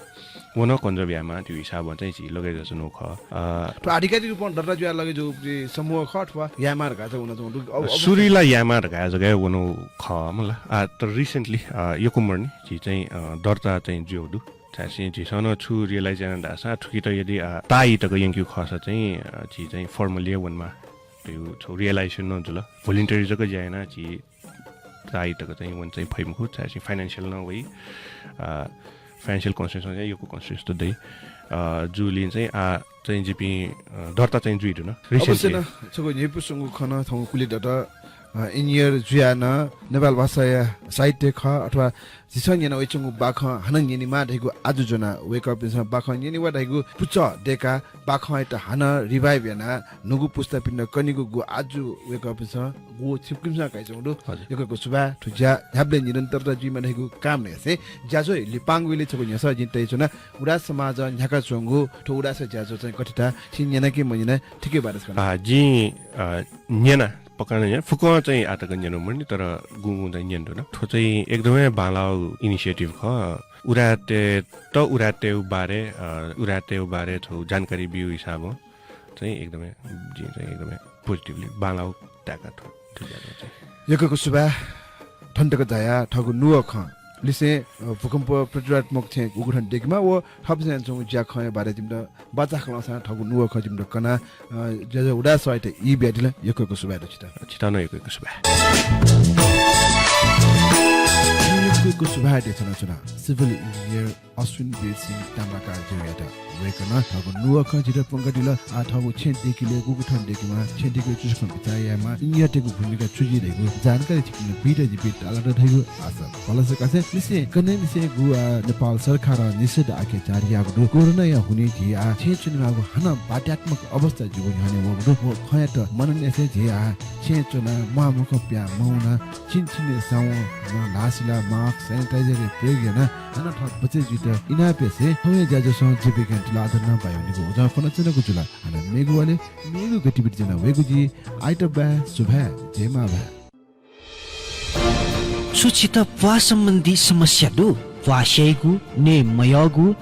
व नं conserve यायेमाः धइगु हिसाबं चाहिँ झी लगे जुयाच्वनागु खः। अ, थ्व आधिकारिक रूपं दर्ता जुयाः लगे जूगु समूह खः अथवा यायेमाः धकाः चाहिँ वनाच्वंगु दु? अब, अब सुरुइ ला यायेमाः धकाः जक हे वनागु खः मला। आ, तर recently, अ, यक्व मदुनि झी चाहिँ, अ, दर्ता चाहिँ जुयागु दु। छाय्‌धाःसा झीसं नं छु realize याना धाःसा थुकित यदि, अ, ताःई तक यंकेगु खःसा चाहिँ, अ, झी चाहिँ formally हे वनेमाः धइगु छगू realization नं जुल। Voluntary जक ज्या यानाः झी ताःई तक चाहिँ वने चाहिँ फइ मखु, छाय्‌धाःसा financial नं वइ, अ, financial constraints नं चाहिँ यक्व constraints त दइ। अ, जूगुलिं चाहिँ आः चाहिँ जिपिं, अ, दर्ता चाहिँ जुइ धुन। अवश्य recently। नं, छगू न्ह्यइपुसे च्वंगु खँ नं थौं कुलय् दत, अ, engineer जुयाः नं नेपाल भाषाया साहित्य खः अथवा झीसं न्यना वयाच्वंगु बाखं हानं न्यनेमाः धइगु आजु ज्वनाः वय्कःपिन्सं बाखं न्यनेमाः धइगु पुचः दय्काः बाखंयात हानं revive यानाः न्हूगु पुस्तापिन्त कनेगु गु आजु वय्कःपिन्सं गु छिकपिन्सं कयाच्वंगु दु। हजुर। यक्व यक्व सुभाय्। थ्व ज्या न्ह्याबलें निरन्तरता जुइमा धइगु कामना यासें ज्याझ्वः लिपांगु इलय् छगू न्ह्यसः जिं तयाच्वना। उदास समाजं न्ह्याकाच्वंगु थ्व उदास ज्याझ्वः चाहिँ गथे धाः छिं न्यना कि मन्यना, थुकिया बारे छकः। आ, जिं, अ, न्यना, पक्का नं न्यना। फुक्कं चाहिँ आः तक न्यनागु मदुनि, तर गुगुं चाहिँ न्यनागु दु। थ्व चाहिँ एकदमै बांलाःगु initiative खः। उदाय्‌तय्‌त, उदाय्‌तय्‌गु बारे, अ, उदाय्‌तय्‌गु बारे थ्व जानकारी बीगु हिसाबं चाहिँ एकदमै, जिं चाहिँ एकदमै positively बांलाःगु ताय्‌का थ्व, थ्व ज्याझ्वः चाहिँ। यक्व यक्व सुभाय्। थन तक झायाः थःगु नुगः खँ लिसें, अ, भूकम्प प्रतिरोधात्मक छेँ गुकथं दय्केमाः व थःपिन्सं यानाच्वंगु ज्याखँया बारे जिमित बाचाखँ लःसां थःगु नुगः खँ जिमित कनाः, अ, ज्याझ्वः उदास समाजयात ई बियादिल। यक्व यक्व सुभाय् दु छित। छितः नं यक्व यक्व सुभाय्। यक्व यक्व सुभाय् देछानाच्वना civil engineer अश्विन वीर सिंह ताम्राकारज्यूयात। वय्कलं थःगु नुगः खँ झीत प्वंकादिल। आः थःगु छेँ दय्केबलय् गुकथं दय्केमाः, छेँ दय्केबलय् छु छकः बिचाः यायेमाः, engineer-तय्‌गु भूमिका छु जुइ धइगु जानकारी छिकपिन्त बीत जिपिं ताःलात धइगु आशा। भलसा कासें लिसें कन्हय् लिसें गु, अ, नेपाल सरकारं निषेधाज्ञा जारी याःगु दु। कोरोनाया हुनिं झी आः छेँय् च्वनेमाःगु हानं बाध्यात्मक अवस्था जूगु न्ह्यःने वःगु दु। व खँयात मनन यासें झी आः छेँय् च्वनाः म्वाःमखं पिहां मवनाः छिन्छिने साबुन, ल्हाः सिलाः, mask, sanitizer-या प्रयोग यानाः हानं थः बचय् जुइत इनाप यासें थौंया ज्याझ्वलय् जिपिं ज्ञान तुलाधर नं भाय् वनेगु उजं फ्वनाच्वनागु जुल। हानं मेगु वालय् मेगु गतिविधि ज्वना वयेगु जुइ। आइतबाय् सुभाय्, जय मांभाय्। छु छित प्वाः सम्बन्धी समस्या दु? प्वाः स्याइगु, नये मयःगु,